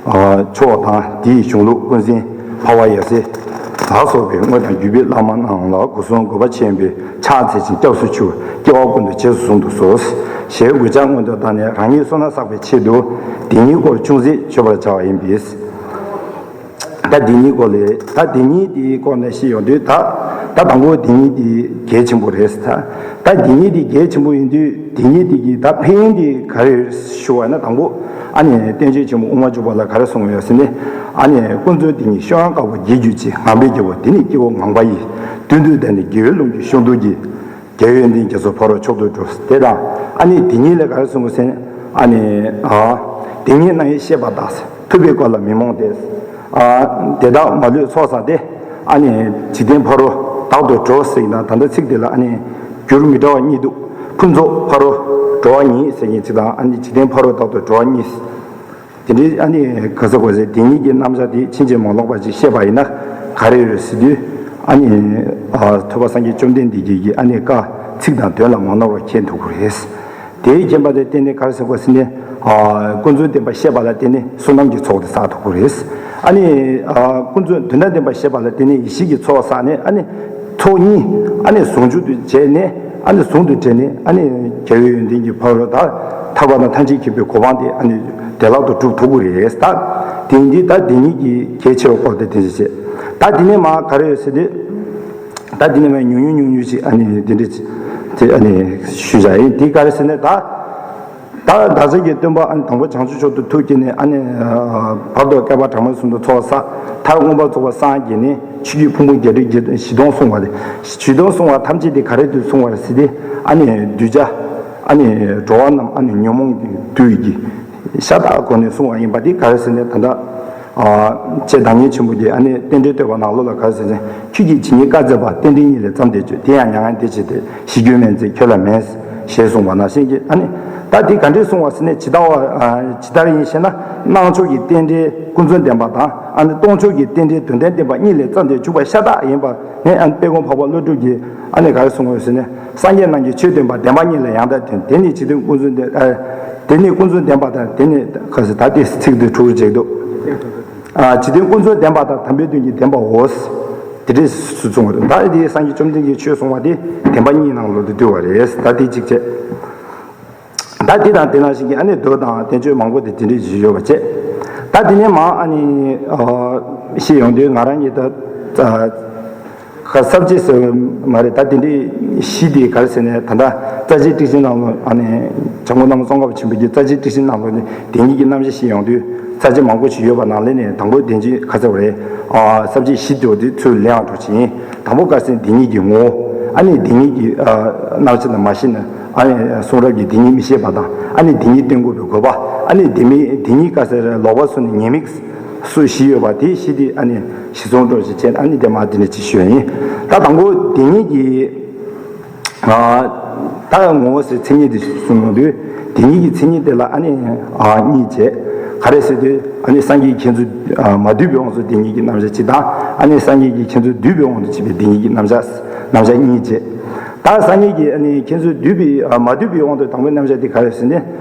མཆོག་དང་དེའི་གཞུང་ལུགས་ཀུན་གཟིགས་འཕགས་པ་ཡབ་སྲས་ལ་སོགས་པའི་དངོས་དང་བརྒྱུད་པའི་བླ་མ་རྣམས་ལ་སྒོ་གསུམ་གུས་པ་ཆེན་པོས་ཕྱག་འཚལ་ཞིང་སྐྱབས་སུ་མཆིའོ། སྐྱེ་བ་ཀུན་ཏུ་རྗེས་སུ་བཟུང་དུ་གསོལ། ཞེས་གུས་ཕྱག་སྔོན་དུ་བཏང་ནས་རང་ཉིད་བསོད་ནམས་བསགས་པའི་ཆེད་དུ་བདེན་གཉིས་སྐོར་ཅུང་ཟད་བརྗོད་པར་བྱ་བ་ཡིན་པས། ད་བདེན་གཉིས་སྐོར་ལས། ད་བདེན་གཉིས་དེའི་སྐོར་ནས་བཤད་ཡོང་དུས་ད་ད་དང་པོ་བདེན་གཉིས་དེ་གལ་ཆེན་པོ་རེད་ཟེར། ད་ད་བདེན་གཉིས་དེ་གལ་ཆེན་པོ་ཡིན་དུས་བདེན་གཉིས་དེ་གི་ད་ཕན་ཡོན་དེ་ག་རེ་ཞུ་བ་ན། དང་པོ་ཨ་ནི་བསྟན་བཅོས་ཆེན་མོ་དབུ་མ་འཇུག་པ་ལ་ག་རེ་གསུངས་ཡོད་ཟེར་ནས། ཨ་ནི་ཀུན་རྫོབ་བདེན་གཉིས་སྤྱོད་ཡངས་དཀར་པོ་དགྱེས་གྱུར་ཅིག་ངང་པས་རྒྱལ་པོ་འདི་ནི་སྐྱེ་བོ་ངང་པ་ཡི། མདུན་དུ་བསྡད་ནས་དགེ་བའི་ལུང་གིས་ཤོང་འདུག་གི། རྒྱལ་བའི་ཡོན་ཏན་རྒྱ་མཚོ་ཕ་རོལ་མཆོག་ཏུ་འགྲོ། དེ་དང་ཨ་ནི་དེ་ཉིད་ལས་ག་རེ་གསུངས་ཟེར་ན། ཨ་ནི་ཨ་དེ་ཉིད་རྣམ་དབྱེ་ཤེས་པ་དག་ཐུབ་པའི་སྐོར་ལ་མི་རྨོངས་ཏེ། ཨ་དེ་དག་མ་ལུས་ཚོགས་བསགས་ཏེ། ཨ་ནི་འཇིག་རྟེན་ཕ་རོལ་དག་ཏུ་འགྲོ་ཟེར་ན། ད་ལྟ་ཚིག་དེ་ལ་ཨ་ནི་འགྱུར་མི་འདྲ་བ་གཉིས་འདུག་ཕུན་ཚོགས་ཕ་རོལ་འགྲོ་བ་ཉིད་ཟེར་མཁན་ཅིག་དང་། ཨ་ནི་འཇིག་རྟེན་ཕ་རོལ་དག་ཏུ་འགྲོ་བ་གཉིས། དེ་འདྲའི་ཨ་ནི་ག་ས་གོ་ས་དེ་ཉིད་ཀྱི་རྣམ་གཞག་དེ་ཕྱིན་ཅི་མ་ལོག་པ་ཅིག་བཤད་པ་ཡིན་ན་ག་རེ་རེད་ཟེར་དུས། ཨ་ནི་ཨ་ཐུབ་པ་སངས་རྒྱས་བཅོམ་ལྡན་འདས་ཀྱི་ཨ་ནི་བཀའ་ ཚིག་དང་དོན་ལ་མ་ནོར་བར་མཁྱེན་ཐུབ་ཀྱི་རེད། དེའི་མཁྱེན་པ་དེ་བརྟེན་ནས་ག་རེ་ཟེར་དགོས་ཟེར་ན། ཨ། ཀུན་རྫོབ་བདེན་པ་ཤེས་པ་ལ་བརྟེན་ནས་བསོད་ནམས་ཀྱི་ཚོགས་དེ་བསགས་ཐུབ་ཀྱི་རེད། ཨ་ནི། ཨ། ཀུན་རྫོབ་དོན་དམ་བདེན་པ་ཤེས་པ་ལ་བརྟེན་ནས་ཡེ་ཤེས་ཀྱི་ཚོགས་བསགས་ནས། ཨ་ནི། ཚོགས་གཉིས། ཨ་ནི་ཟུང་འཇུག་ཏུ་བྱས་ནས། ཨ་ནི་ཟུང་དུ་འབྲེལ་ནས། ཨ་ནི་རྒྱལ་བའི་ཡོན་ཏན་གྱི་ཕ་རོལ་ཏུ་ཐར་པ་དང་ཐམས་ཅད་མཁྱེན་པའི་གོ་འཕང་དེ། ཨ་ནི་བདེ་བླག་ཏུ་སྒྲུབ་ཐུབ་ཀྱི་རེད། ད་དེ་འདི་ད་དེ་ཉིད་ཀྱི་གལ་ཆེ་བའི་སྐོར་དེ་དེ་བྱས། ད་དེ་ནས་མར་ག་རེ་ཡོད་ཟེར་དུས། ད་དེ་ནས་མར་ཉུང་ཉུང་ཉུང་ཉུང་ཅིག་ཨ་ནི་དེ་འདྲ་ཅིག་དེ་ཨ་ནི་ཞུས་བཞག་ཡིན། དེ་ག་རེ་ཟེར་ན། ད་ད་བདག་ཅག་གི་སྟོན་པ། ཨ་ནི་དང་པོ་བྱང་ཆུབ་མཆོག་ཏུ་ཐུགས་བསྐྱེད་ནས། ཨ་ནི་བར་དུ་བསྐལ་པ་གྲངས་མེད་གསུམ་དུ་ཚོགས་བསགས། མཐར་མངོན་པར་རྫོགས་པར་སངས་རྒྱས་ནས། ཆོས་ཀྱི་ཕུང་པོ་བརྒྱད་ཁྲི་བཞི་སྟོང་གསུངས་པ་རེད། བཞི་སྟོང་གསུངས་པ་ཐམས་ཅད་དེ་ག་རེ་དུ་གསུངས་པ་རེད་ཟེར་དུས། ཨ་ནི་གདུལ་བྱ། ཨ་ནི་འགྲོ་བ་རྣམས། ཨ་ནི་ཉོན་མོངས་ཀྱི་བདུད་ཀྱི་ཤ་སྟག་སྒོ་ནས་གསུངས་པ་ཡིན་པ་དེ་ག་རེ་ཟེར་ན། ད་ལྟ། ཨ། རྗེ་བདག་ཉིད་ཆེན་པོ་གིས། ཨ་ནི་རྟེན་འབྲེལ་བསྟོད་པ་ནང་ལོགས་ལ་ག་རེ་ཟེར་ན། ཁྱོད་ཀྱི་ཇི་སྙེད་བཀའ་སྩལ་པ། རྟེན་འབྲེལ་གཉིས་ལས་བརྩམས་ཏེ་བརྗོད། དེ་ཡང་མྱ་ངན་འདས་ཕྱིར་ཏེ། ཞེས་བརྗོད་མི་མཛད་ཁྱོད་ལ་མེད། ཞེས་གསུངས་པ་ནང་བཞིན་གྱི། ཨ་ནི་ད་དེ་ག་འདྲས་གསུངས་པ་ཟེར་ན། ཇི་ལྟ་བ། ཨ། ཇི་ལྟར་ཡིན་ཞེ་ན། སྣང་ཕྱོགས་ཀྱི་རྟེན་འབྲེལ་ཀུན་རྫོབ་བདེན་པ་དང་། ཨ་ནི་སྟོང་ཕྱོགས་ཀྱི་རྟེན་འབྲེལ་དོན་དམ་བདེན་པ་གཉིས་ལས་བརྩམས་ཏེ་བྱུང་བ་ཤ་སྟག་ཡིན་པ་ནི། ཨ་ནི་དཔལ་མགོན་འཕགས་པ་ཀླུ་སྒྲུབ་ཀྱིས། ཨ་ནི་ག་རེ་གསུངས་པ་ཟེར་ན། སངས་རྒྱས་རྣམས་ཀྱིས་ཆོས་སྟོན་པ། བདེན་པ་གཉིས་ལས་ཡང་དག་བརྟེན། དེ་ནི་ཇི་ལྟར་ཀུན་རྫོབ་བདེན། ཨ། དེ་ནི་ཀུན་རྫོབ་བདེན་པ་དང་། དེ་ནི་ག་ཟེར། ད་དེ་ཚིག་དེ་དྲུག་རེ་བྱེད་འདུག་ཨ། ཇི་ལྟར་ཀུན་རྫོབ་བདེན་པ་དང་། དམ་པའི་དོན་གྱི་བདེན་པའོ། དེ་འདྲས་སུ་གསུངས་པ་རེད། ད་དེ་སངས་རྒྱས་བཅོམ་ལྡན་འདས་ཀྱིས་ཆོས་གསུངས་པ་དེ་བདེན་པ་གཉིས་ནང་ལོགས་དེ་འདུས་པ་རེད། ད་དེ་གཅིག་བྱས། ད་དེ་དང་དེ་ནང་བཞིན་གྱི། ཨ་ནི་མདོ་དང་བསྟན་བཅོས་མང་པོ་དེ་དེ་འདྲས་ཞིག་ཡོད་པ་བྱས། ད་དེ་ནས་མར། ཨ་ནི། ཨ། བཤད་ཡོང་དུས། ང་རང་གིས་ད། ཨ། ཁ་གསར་བརྗེ་ཟེར་བ་མ་རེད། ད་དེ་འདྲའི་གཞི་དེ་ག་རེ་ཟེར་ནས། ད་ལྟ་རྩ་ཆེའི་ཊིཀ་ཆེན་ནང་ལོགས། ཨ་ནི་བྱམས་མགོན་བླ་མ་ཙོང་ཁ་པ་ཆེན་པོ་གི་རྩ་ཆེའི་ཊིཀ་ཆེན་ནང་ལོགས་ནས་བདེན་གཉིས་ཀྱི་རྣམ་གཞག་བཤད་ཡོང་དུས། རྩ་ཆེ་མང་པོ་ཞིག་ཡོད་པ་ནང་ལས་ནས། དང་པོ་བདེན་གཉིས་ག་ཚོད་རེད། ཨ། ས་བཅད་བཞི་དེ་བ་དེ་ཚུར་ལེན་ཡག་འགྲོ་ཆེན། དང་པོ་ག་རེ་ཟེར་ན། བདེན་གཉིས་ཀྱི་ངོ་བོ། ཨ་ནི་བདེན་གཉིས་ཀྱི། ཨ། རྣམ་གཞག་དེ་མ་ཤེས་ན། ཨ་ནི་གསུང་རབ་ཀྱི་བདེན་གཉིས་མི་ཤེས་པ་དང་། ཨ་ནི་བདེན་གཉིས་སྟོན་དགོས་པའི་དགོས་པ། ཨ་ནི་བདེན་མི། བདེན་གཉིས་ག་རེ་ཟེར། ལོག་པ་གསུམ་ནས་ཉེས་དམིགས་སུ་བཞི་ཡོད་པ་དེ་བཞི་དེ། ཨ་ནི་གཞི་བཟུང་འགྲོ་ཞིག་བྱས། ཨ་ནི་དེ་མར་དེ་ནས་ཅིག་ཞུ་ཡིན། ད་དང་པོ་བདེན་གཉིས་ཀྱི། ཨ། ད་ངོ་བོ་ཟེར་མཚན་ཉིད་དེ་གསུངས་ཡོང་དུས། བདེན་གཉིས་ཀྱི་མཚན་ཉིད་དེ་ལ། ཨ་ནི། ཨ། གཉིས་བྱས། ག་རེ་ཟེར་དུས། ཨ་ནི་སངས་རྒྱས་ཀྱི་མཁྱེན་བརྩེ། ཨ། མ་བསྡུས་པའི་དབང་དུ་བདེན་གཉིས་ཀྱི་རྣམ་གཞག་གཅིག་དང་། ཨ་ནི་སངས་རྒྱས་ཀྱི་མཁྱེན་བརྩེ་བསྡུས་པའི་དབང་དུ་བྱས་པའི་བདེན་གཉིས་ཀྱི་རྣམ་གཞག། རྣམ་གཞག་གཉིས་བྱས། ད་སངས་རྒྱས་ཀྱི། ཨ་ནི་མཁྱེན་བརྩེ་བསྡུས་པའི། ཨ། མ་བསྡུས་པའི་དབང་དུ་དང་པོའི་རྣམ་གཞག་དེ་ག་རེ་ཟེར་ན།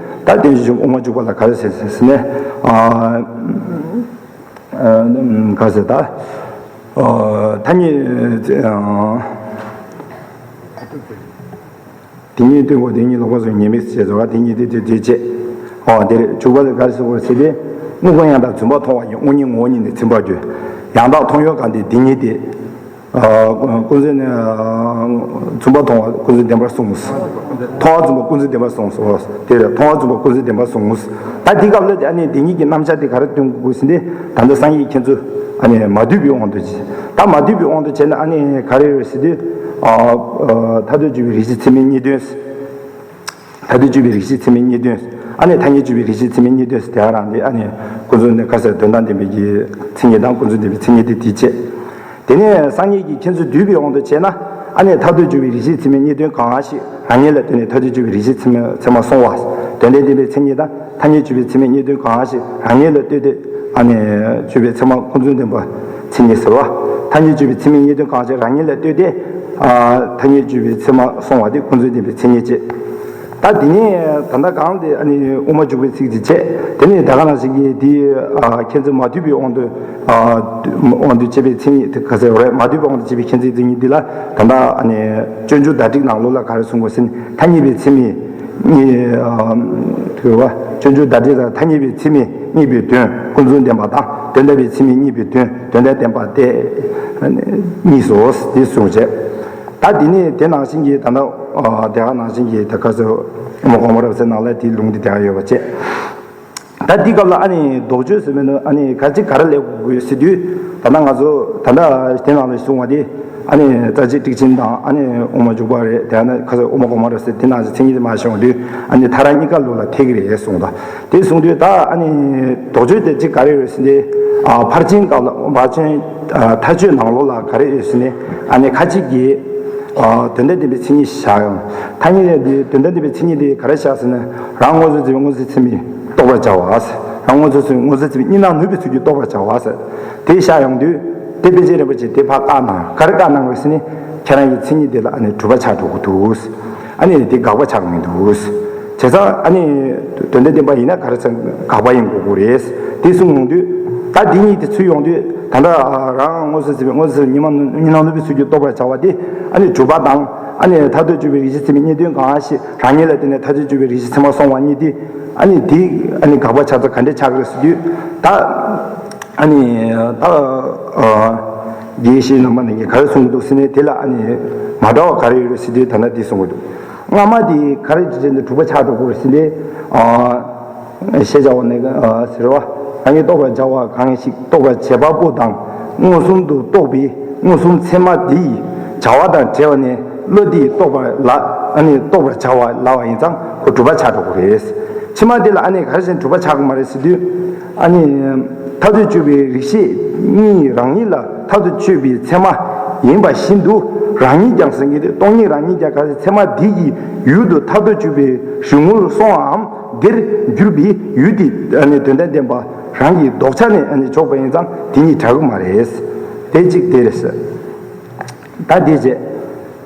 ད་བསྟན་བཅོས་ཆེན་པོ་དབུ་མ་འཇུག་པ་ལ་ག་རེ་ཟེར་ཟེར་ན། ཨ། ཨ། ག་རེ་ཟེར། ད། ཨ། ཐ་སྙད། ཨ། དེ་ཉིད་སྟོན་དགོས། དེ་ཉིད་ལོག་པ་གསུམ་ཉེས་དམིགས་ཞེས་བྱ་བ། དེ་ཉིད་དེ་དེ་དེ་བྱེད། ཨོ། དེ་རེད། འཇུག་པ་ལ་ག་རེ་ཟེར་དགོས་ཟེར་ཏེ། དངོས་ཀུན་ཡང་དག་རྫུན་པར་མཐོང་བ་ཡི། དངོས་ཉིད་ངོ་བོ་ཉིད་ནི་འཛིན་པར་འགྱུར། ཡང་དག་མཐོང་ཡུལ་གང་དེ་དེ་ཉིད་དེ། ཨ། ཀུན་རྫོབ་ནི། ཨ། རྫུན་པར་མཐོང་བ་ཀུན་རྫོབ་བདེན་པར་གསུངས། མཐོང་བ་རྫུན་པ་ཀུན་རྫོབ་བདེན་པར་གསུངས། དེ་རེད། མཐོང་བ་རྫུན་པ་ཀུན་རྫོབ་བདེན་པར་གསུངས། ད་འདི་སྐབས་ལ་དེ། ཨ་ནི་བདེན་གཉིས་ཀྱི་རྣམ་གཞག་དེ་ག་རེ་སྟོན་དགོས་ཟེར་ཏེ། ད་ལྟ་སངས་རྒྱས་མཁྱེན་བརྩེ། ཨ་ནི་མ་བསྡུས་པའི་དབང་དུ་བྱས། ད་མ་བསྡུས་པའི་དབང་དུ་བྱས་ན། ཨ་ནི་ག་རེ་ཡོད་ཟེར་དུས། ཨ། ཨ། མཐར་ཐུག་དཔྱོད་པའི་རིགས་ཤེས་ཚད་མའི་གཉིས་དོན། མཐར་ཐུག་དཔྱོད་པའི་རིགས་ཤེས་ཚད་མའི་གཉིས་དོན། ཨ་ནི་ཐ་སྙད་དཔྱོད་པའི་རིགས་ཤེས་ཚད་མའི་གཉིས་དོན་ཟེར་དེ་ག་རང་དེ། ཨ་ནི་ཀུན་རྫོབ་ནི་ག་རེ་ཟེར། དོན་དམ་བདེན་པའི་གི་མཚན་ཉིད་དང་། ཀུན་རྫོབ་བདེན་པའི་མཚན་ཉིད་དེ་དེ་བྱས། དེ་ནས་སངས་རྒྱས་ཀྱི་མཁྱེན་བརྩེ་བསྡུས་པའི་དབང་དུ་བྱས་ན། ཨ་ནི་མཐར་ཐུག་དཔྱོད་པའི་རིགས་ཤེས་ཚད་མའི་གཉིས་དོན་གང་ཞིག་རང་ངོས་ལ་ལྟོས་ནས། མཐར་ཐུག་དཔྱོད་པའི་རིགས་ཤེས་ཚད་མ་ཚད་མ་གསུང་བ། དོན་དམ་བདེན་པའི་མཚན་ཉིད་དང་། ཐ་སྙད་དཔྱོད་པའི་ཚད་མའི་གཉིས་དོན་གང་ཞིག་རང་ངོས་ལ་ལྟོས་ཏེ། ཨ་ནི་དཔྱོད་པའི་ཚད་མ་ཀུན་རྫོབ་བདེན་པ་མཚན་ཉིད་ཟེར་བ། ཐ་སྙད་དཔྱོད་པའི་ཚད་མའི་གཉིས་དོན་གང་ཞིག་རང་ངོས་ལ་ལྟོས་ཏེ། ཨ། ཐ་སྙད་དཔྱོད་པའི་ཚད་མ་གསུང་བ་དེ་ཀུན་རྫོབ་བདེན་པའི་མཚན་ཉིད་བྱས། ད་དེ་ནས་ད་ལྟ་གང་དེ། ཨ་ནི་དབུ་མ་འཇུག་པའི་ཚིག་དེ་བྱས། དེ་ནས་ད་ག་ནང་བཞིན་གྱི་དེ། ཨ། མཁྱེན་བརྩེ་མ་བསྡུས་པའི་དབང་དུ། ཨ། དབང་དུ་བྱས་པའི་མཚན་ཉིད་དེ་ག་ཟེར་བ་རེད། མ་བསྡུས་པའི་དབང་དུ་བྱས་པའི་མཁྱེན་བརྩེའི་མཚན་ཉིད་འདི་ལ། ད་ལྟ་ཨ་ནི་སྤྱོད་འཇུག་བརྡ་བསྒྲིགས་ནང་ལོགས་ལ་ག་རེ་གསུང་དགོས་ཟེར་ན། ཐ་སྙད་པའི་ཚད་མས་རྙེད། ཨ། དེ་བ། སྤྱོད་འཇུག་བརྡ་བསྒྲིགས་ལ། ཐ་སྙད་པའི་ཚད་མས་རྙེད་པའི་དོན་ཀུན་རྫོབ་བདེན་པ་དང་། དོན་དམ་པའི་ཚད་མས་རྙེད་པའི་དོན་དོན་དམ་བདེན་པ་སྟེ་གཉིས་སོ། དེ་གསུངས་བྱས། ད་འདི་ནི་དེ་ནང་བཞིན་གྱི་ད་ལྟ། ཨ། དེ་ག་ནང་བཞིན་གྱི་ད་ག་ཟེར། དབུ་མ་གོང་མ་རབ་གསལ་ནང་ལ་དེའི་ལུང་དེ་དེ་ག་ཡོད་པ་བྱས། ད་འདི་སྐབས་ལ་ཨ་ནི་དོགས་གཅོད་ཟེར་མི་འདུག་ཨ་ནི་ག་ཅི་ག་རེ་ལབ་དགོས་ཟེར་དུས། ད་ལྟ་ང་ཚོ་ད་ལྟ་དེ་ནང་ལ་གསུངས་པ་དེ། ཨ་ནི་རྩ་ཆེའི་ཊིཀ་ཆེན་དང་། ཨ་ནི་དབུ་མ་འཇུག་པ་རེད། དེ་ནས་ག་ཟེར། དབུ་མ་གོང་མ་རབ་གསལ་དེ་ནང་བཞིན་མཚན་ཉིད་དེ་མ་ཤེས་ཡོང་དུས། ཨ་ནི་ཐལ་རང་གཉིས་ཀ་ལུགས་ལ་ཐེ་གི་རེད་གསུངས་ད། དེ་གསུངས་དུས་ད་ཨ་ནི་དོགས་གཅོད་དེ་གཅིག་ག་རེ་ཡོད་ཟེར་ཏེ། ཨ། ཕར་ཕྱིན་སྐབས་ལ། ཕར་ཕྱིན། ཨ། མཐའ་དཔྱོད་ནང་ལོགས་ལ་ག་རེ་ཡོད་ཟེར་ན། ཨ་ནི་ཁ་ཅིག་གིས། ཨ། དོན་དམ་བདེན་པའི་མཚན་ཉིད་བཞག་ཡོང་། ཐ་སྙད་དེ། དོན་དམ་བདེན་པའི་མཚན་ཉིད་དེ་ག་རེ་བཞག་ཟེར་ན། རང་མངོན་སུམ་བརྩིས་པའི་མངོན་སུམ་ཚད་མས་རྟོགས་པར་བྱ་བ་ཟེར། རང་མངོན་སུམ་བརྩིས་པའི་མངོན་སུམ་ཚད་མས་གཉིས་སྣང་ནུས་པའི་ཚུལ་གྱིས་རྟོགས་པར་བྱ་བ་ཟེར། དེ་བཞག་ཡོང་དུས། དེ་པཎ་ཆེན་རིན་པོ་ཆེས་དེ་ཕར་བཀག་གནང་། ག་རེ་བཀག་གནང་བ་ཟེར་ན། ཁྱེད་རང་གི་མཚན་ཉིད་དེ་ལ་ཨ་ནི་གྲུབ་པ་ཆགས་འགྲོ་གི་འདུག་ཨ་ནི་དེ་དགག་པ་ཆགས་མི་འདུག། བྱས་ཙང་ཨ་ནི་དོན་དམ་བདེན་པ་ཡིན་ན་ག་རེ་ཟེར་དགག་པ་ཡིན་དགོས་ཀྱི་རེད། དེ་གསུངས་ཡོང་དུས་ད་འདི་གཉིས་དེ་ཚུར་ཡོང་དུས་ད་ལྟ་རང་མངོན་སུམ་ཚད་མའི་མངོན་སུམ་ཚད་ཉི་མ་ཉི་སྣང་ནུབ་པའི་ཚུལ་གྱིས་རྟོགས་པར་བྱ་བ་དེ་ཨ་ནི་གྲུབ་པ་དང་ཨ་ནི་མཐར་ཐུག་དཔྱོད་པའི་རིགས་ཤེས་ཚད་མའི་གཉིས་དོན་གང་ཞིག་རང་ཉིད་ལ་བརྟེན་ནས་མཐར་ཐུག་དཔྱོད་པའི་རིགས་ཤེས་ཚད་མ་སོང་བ་གཉིས་དེ་ཨ་ནི་དེ་ཨ་ནི་དགག་པ་ཆགས་ཚུལ་ག་འདྲས་ཆགས་ཀྱི་རེད་ཟེར་དུས་ད། ཨ་ནི་ད་ཨ་དགེ་བཤེས་རྣམ་པ་རྣམས་ཀྱིས་ག་རེ་གསུང་གི་འདུག་ཟེར་ནས་དེ་ལ་ཨ་ནི་མ་འདྲ་བ་ག་རེ་ཡོད་རེད་ཟེར་དུས་ད་ལྟ་འདི་གསུང་གི་འདུག། སྔ་མ་དེ་ག་རེ་བྱས་ནས་གྲུབ་པ་ཆགས་འགྲོ་གི་རེད་ཟེར་ནས་ཨ་ཤེས་བྱ་བ་ནས་ཨ་ཟེར་བ་རང་ཉིད་རྟོགས་པར་བྱ་བ་གང་ཞིག་རྟོགས་པར་བྱེད་པ་པོ་དང་མངོན་སུམ་དུ་རྟོགས་པའི་མངོན་སུམ་ཚད་མ་དེ་ཡི་བྱ་བ་དང་བྲལ་བ་ནས་བློ་དེས་རྟོགས་པ་ལ་ཨ་ནི་རྟོགས་པར་བྱ་བ་ལབ་པ་ཡིན་ཙང་ཁོ་གྲུབ་པ་ཆགས་འགྲོ་གི་རེད། ཕྱི་མ་དེ་ལ་ཨ་ནི་ག་རེ་བྱས་ནས་གྲུབ་པ་ཆགས་ཀྱི་མ་རེད་ཟེར་དུས། ཨ་ནི། མཐར་ཐུག་དཔྱོད་པའི་རིགས་ཤེས་གཉིས་རང་ཉིད་ལ་མཐར་ཐུག་དཔྱོད་པའི་ཚད་མ་ཡིན་པ་བཞིན་དུ་རང་ཉིད་ཀྱང་ཟེར་མཁན་དེ་སྟོང་ཉིད་རང་ཉིད་ཀྱང་ག་ཚད་མ་འདི་ཡི་ཡུལ་དུ་མཐར་ཐུག་དཔྱོད་པའི་རིགས་ངོར་སོང་བའམ་དེར་གྱུར་པའི་ཡུལ་དེ་ཨ་ནི་དོན་དམ་བདེན་པ་རང་གི་ལྡོག་ཆ་ནས་ཨ་ནི་འཇོག་པ་ཡིན་ཙང་དེ་གཉིས་འདྲ་གི་མ་རེད། དེ་གཅིག་དེ་རེད། ད་དེ་རྗེས།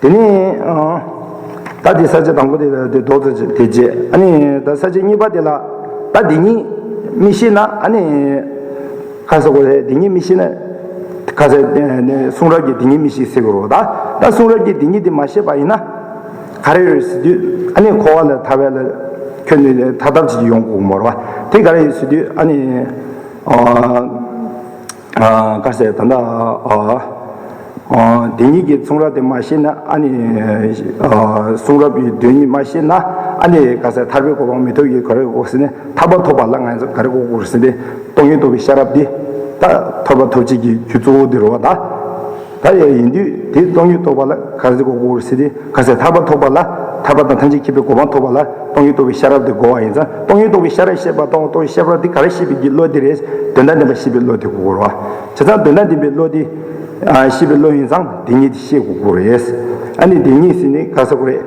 དེ་ནས་ཨ། ད་དེ་ས་བཅད་དང་པོ་དེ་ལ་དེ་རྡོག་ཏུ་དེ་རྗེས་ཨ་ནི་ད་ས་བཅད་གཉིས་པ་དེ་ལ་ད་དེ་གཉིས་མི་ཤེས་ན་ཨ་ནི་ག་ཟེར་དགོས་རེད། དེ་གཉིས་མི་ཤེས་ན་ག་ཟེར་གསུང་རབ་ཀྱི་དེ་གཉིས་མི་ཤེས་ཟེར་དགོས་རེད། ད་ད་གསུང་རབ་ཀྱི་དེ་གཉིས་དེ་མ་ཤེས་པ་ཡིན་ན་ག་རེ་ཡོད་ཟེར་དུས་ཨ་ནི་འཁོར་བ་ལས་ཐར་བའི་ལ་ཁྱོད་ནི་ཐར་ཐབས་ཅིག་ཡོང་དགོས་མ་རེད་བ། དེ་ག་རེ་ཡོད་ཟེར་དུས་ཨ་ནི་ཨ། ཨ་ག་ཟེར་ད་ལྟ་ཨ་ཨ་དེ་ཉིད་ཀྱི་གསུང་རབ་དེ་མ་ཤེས་ན་ཨ་ནི་ཨ་གསུང་རབ་ཀྱི་དོན་ཉིད་མ་ཤེས་ན་ཨ་ནི་ག་ཟེར་ཐར་པའི་གོ་འཕང་མི་ཐོབ་ཀྱི་ག་རེ་གོ་ཟེར་ནས་ཐར་པ་ཐོབ་པ་ལ་ང་ཚོ་ག་རེ་གོ་དགོས་ཟེར་ནས་སྟོང་ཉིད་རྟོགས་པའི་ཤེས་རབ་དེ་ད་ཐར་པ་ཐོབ་བྱེད་ཀྱི་རྒྱུ་གཙོ་བོ་དེ་རེད་བ། ད་ད་ཡ་ཡིན་དུས་དེ་སྟོང་ཉིད་རྟོགས་པ་ལ་ག་ཟེར་གོ་དགོས་ཟེར་ཏེ། ག་ཟེར་ཐར་པ་ཐོབ་པ་ལ་ཐར་པ་དང་ཐམས་ཅད་མཁྱེན་པའི་གོ་འཕང་ཐོབ་པ་ལ་སྟོང་ཉིད་རྟོགས་པའི་ཤེས་རབ་དེ་དགོས་པ་ཡིན་ཙང་སྟོང་ཉིད་རྟོགས་པའི་ཤེས་རབ་ཤེས་པ་སྟོང་རྟོགས་པའི་ཤེས་རབ་དེ་ག་རེ་ཤེས་པའི་གི་བློ་དེ་རེད། དོན་དམ་བདེན་པ་ཤེས་པའི་བློ་དེ་དགོས་རེད་བ། བྱས་ཙང་དོན་དམ་བདེན་པའི་བློ་དེ་ཨ་ཤེས་པའི་བློ་ཡིན་ཙང་དེ་ཉིད་དེ་ཤེས་དགོས་ཀྱི་རེད། ཨ་ནི་དེ་ཉིད་ཟེར་ནི་ག་ཟེར་དགོས་རེད།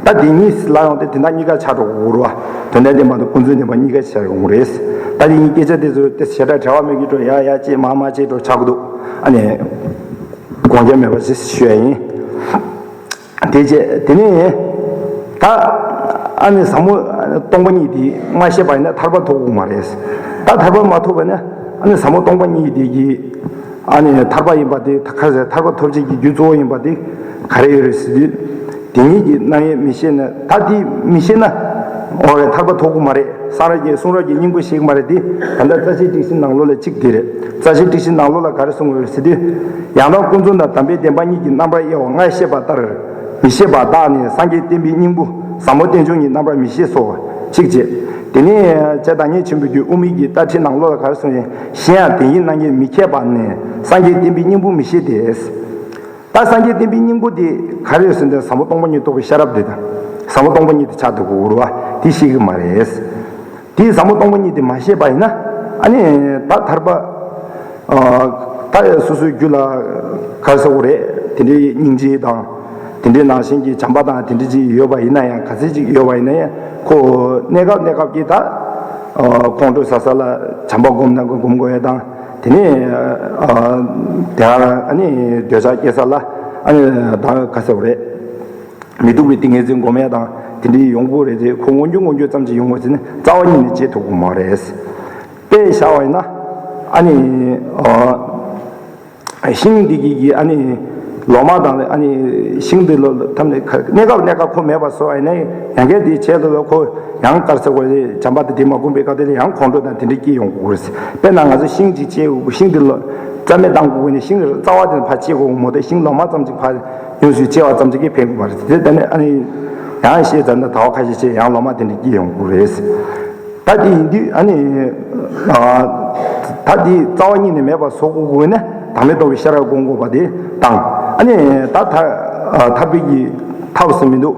ད་དེ་ཉིད་ཟེར་ལབ་ཡོང་དུས་དེ་འདྲ་གཉིས་ཀ་ཆགས་འགྲོ་དགོས་རེད་བ། དོན་དམ་བདེན་པ་དང་ཀུན་རྫོབ་བདེན་པ་གཉིས་ཀ་ཆགས་ཡོང་གི་རེད། ད་དེ་གཉིས་སྐད་ཆ་དེ་ཚོ་དེ་ཞེ་དྲག་འབྲེལ་བ་མེད་ཀྱི་འགྲོ་ཡ་ཡ་ཅེས་མ་མ་ཅེས་འགྲོ་ཆགས་ཀྱི་འདུག། ཨ་ནི། དགོངས་འགལ་མེད་པ་ཞིག་ཞུ་ཡ་ཡིན། དེ་རྗེས་དེ་ནས་ད་ཨ་ནི་ཟབ་མོ་སྟོང་པ་ཉིད་དེ་མ་ཤེས་པ་ཡིན་ན་ཐར་པ་ཐོབ་དགོས་མ་རེད། ད་ཐར་པ་མ་ཐོབ་པ་ན་ཨ་ནི་ཟབ་མོ་སྟོང་པ་ཉིད་དེ་གི་ཨ་ནི་ཐར་པ་ཡིན་པ་དེ་ཁ་ཟེར་ཐར་པ་ཐོབ་བྱེད་ཀྱི་རྒྱུ་གཙོ་བོ་ཡིན་པ་དེ་ག་རེ་ཡོད་རེད་ཟེར་དུས། དེ་ཉིད་ཀྱི་རྣམ་དབྱེ་མི་ཤེས་ན་ད་དེ་མི་ཤེས་ན་འོ་རེད་ཐར་པ་ཐོབ་དགོས་མ་རེད། སངས་རྒྱས་ཀྱི་གསུང་རབ་ཀྱི་སྙིང་པོ་ཤེས་ཀྱི་མ་རེད་དེ། ད་ལྟ་རྩ་ཤེ་ཏིག་ཤེས་ནང་ལོགས་ལ་གཅིག་དེ་རེད། རྩ་ཤེ་ཏིག་ཤེས་ནང་ལོགས་ལ་ག་རེ་གསུངས་ཡོད་རེད་ཟེར་དུས། ཡང་དག་ཀུན་རྫོབ་དང་དམ་པའི་བདེན་པ་གཉིས་ཀྱི་རྣམ་པར་དབྱེ་བ་སྔར་བཤད་པ་ལྟར་མི་ཤེས་པ་དག་ནི་སངས་རྒྱས་བསྟན་པའི་སྙིང་པོ་ཟབ་མོ་རྟེན་འབྱུང་གི་རྣམ་པར་མི་ཤེས་སོ། གཅིག་བྱས། དེ་ནས་རྗེ་བདག་ཉིད་ཆེན་པོས་ཀྱི་དབུ་མའི་གི་ལྟ་ཁྲིད་ནང་ལོགས་ལ་ག་རེ་གསུངས་ཡིན། གཞན་ཡང་དེ་ཉིད་རྣམ་དབྱེ་མི་ཁེགས་པ་ནི་སངས་རྒྱས་བསྟན་པའི་སྙིང་པོ་མི་ཤེས་ཏེ། ད་སངས་རྒྱས་བསྟན་པའི་སྙིང་པོ་དེ་ག་རེ་ཟེར་ན་ཟབ་མོ་སྟོང་པ་ཉིད་རྟོགས་པའི་ཤེས་རབ་དེ་དང་ཟབ་མོ་སྟོང་པ་ཉིད་དེ་ཆགས་འདུག་གོ་རུ་བ་དེ་ཤེས་ཀྱི་མ་རེད། དེ་ཟབ་མོ་སྟོང་པ་ཉིད་དེ་མ་ཤེས་པ་ཡིན་ན་ཨ་ནི་ད་ཐར་པ་ད་སོ་སོའི་རྒྱུད་ལ་ག་རེ་ཟེར་དགོས་རེད། དེ་འདྲའི་སྙིང་རྗེ་དང་དེ་འདྲའི་ནང་བཞིན་གྱི་བྱམས་པ་དང་དེ་འདྲ་ཅིག་ཡོད་པ་ཡིན་ན་ཡང་ག་ཚད་ཅིག་ཡོད་པ་ཡིན་ན་ཡང་ཁོ་གནས་སྐབས་གནས་སྐབས་ཀྱི་ད་ཁོང་ཁྲོ་ཟ་ས་ལ་བྱམས་པ་སྒོམ་ན་སྒོམ་དགོས་ཡ་དང་། དེ་ནས་ཨ་དེ་ཨ་ནི་འདོད་ཆགས་སྐྱེ་ས་ལ་ཨ་ནི་ད་ག་ཟེར་བ་རེད། མི་སྡུག་པའི་ཏིང་ངེ་འཛིན་སྒོམ་ཡ་དང་དེ་འདྲའི་ཡོང་གི་རེད་དེ་ཁོ་མངོན་གྱུར་མངོན་གྱུར་ཙམ་ཅིག་ཡོང་བ་ཟེར་ནས་རྩ་བ་ཉིད་ནས་བྱེད་ཐུབ་ཀྱི་མ་རེད། དཔེ་བཞག་པ་ཡིན་ན་ཨ་ནི་ཨ་ཤིང་འདི་གི་གི་ཨ་ནི་ལོ་མ་དང་ཨ་ནི་ཤིང་འདི་ལོ་ཐམས་ཅད་གནས་སྐབས་གནས་སྐབས་ཁོ་མེད་པ་བཟོ་བ་ཡིན་ན་ཡང་བསྐྱར་དེའི་ཆེད་དུ་ལ་ཁོ་ཡང་དཀར་ཟེར་བ་རེད། བྱམས་པ་དེ་དེ་མ་བསྒོམས་པའི་སྐབས་དེ་ལ་ཡང་ཁོང་ཁྲོ་དང་དེ་འདྲ་སྐྱེ་ཡོང་དགོས་རེད། དཔེར་ན་ང་ཚོ་ཤིང་ཅིག་བཅད་དགོས་ཤིང་དེ་ལ་རྩ་མེད་བཏང་དགོས་ཀྱི་ནས་ཤིང་རྩ་བ་དེ་ཕར་བཅད་དགོས་མོ་དེ་ཤིང་ལོ་མ་ཙམ་ཅིག་ཕར་ཡོངས་སུ་བཅད་པ་ཙམ་ཅིག་གིས་ཕན་དགོས་པ་རེད། དེ་ལྟ་ནས་ཨ་ནི་ཡང་བཤད་ཙམ་ན་ཟླ་བ་ཁ་ཤས་བྱས་ཡང་ལོ་མ་དེ་འདྲ་སྐྱེ་ཡོང་དགོས་རེད། ད་དེ་ཡིན་དུས་ཨ་ནི་ད་དེ་རྩ་བ་ཉིད་ནས་མེད་པ་བཟོ་དགོས་དགོས་ན་བདག་མེད་རྟོགས་པའི་ཤེས་རབ་སྒོམ་དགོས་པ་དེ་དང་ཨ་ནི་ད་ཐར་ཐར་པའི་གི་ཐབས་སུ་མི་འདུག།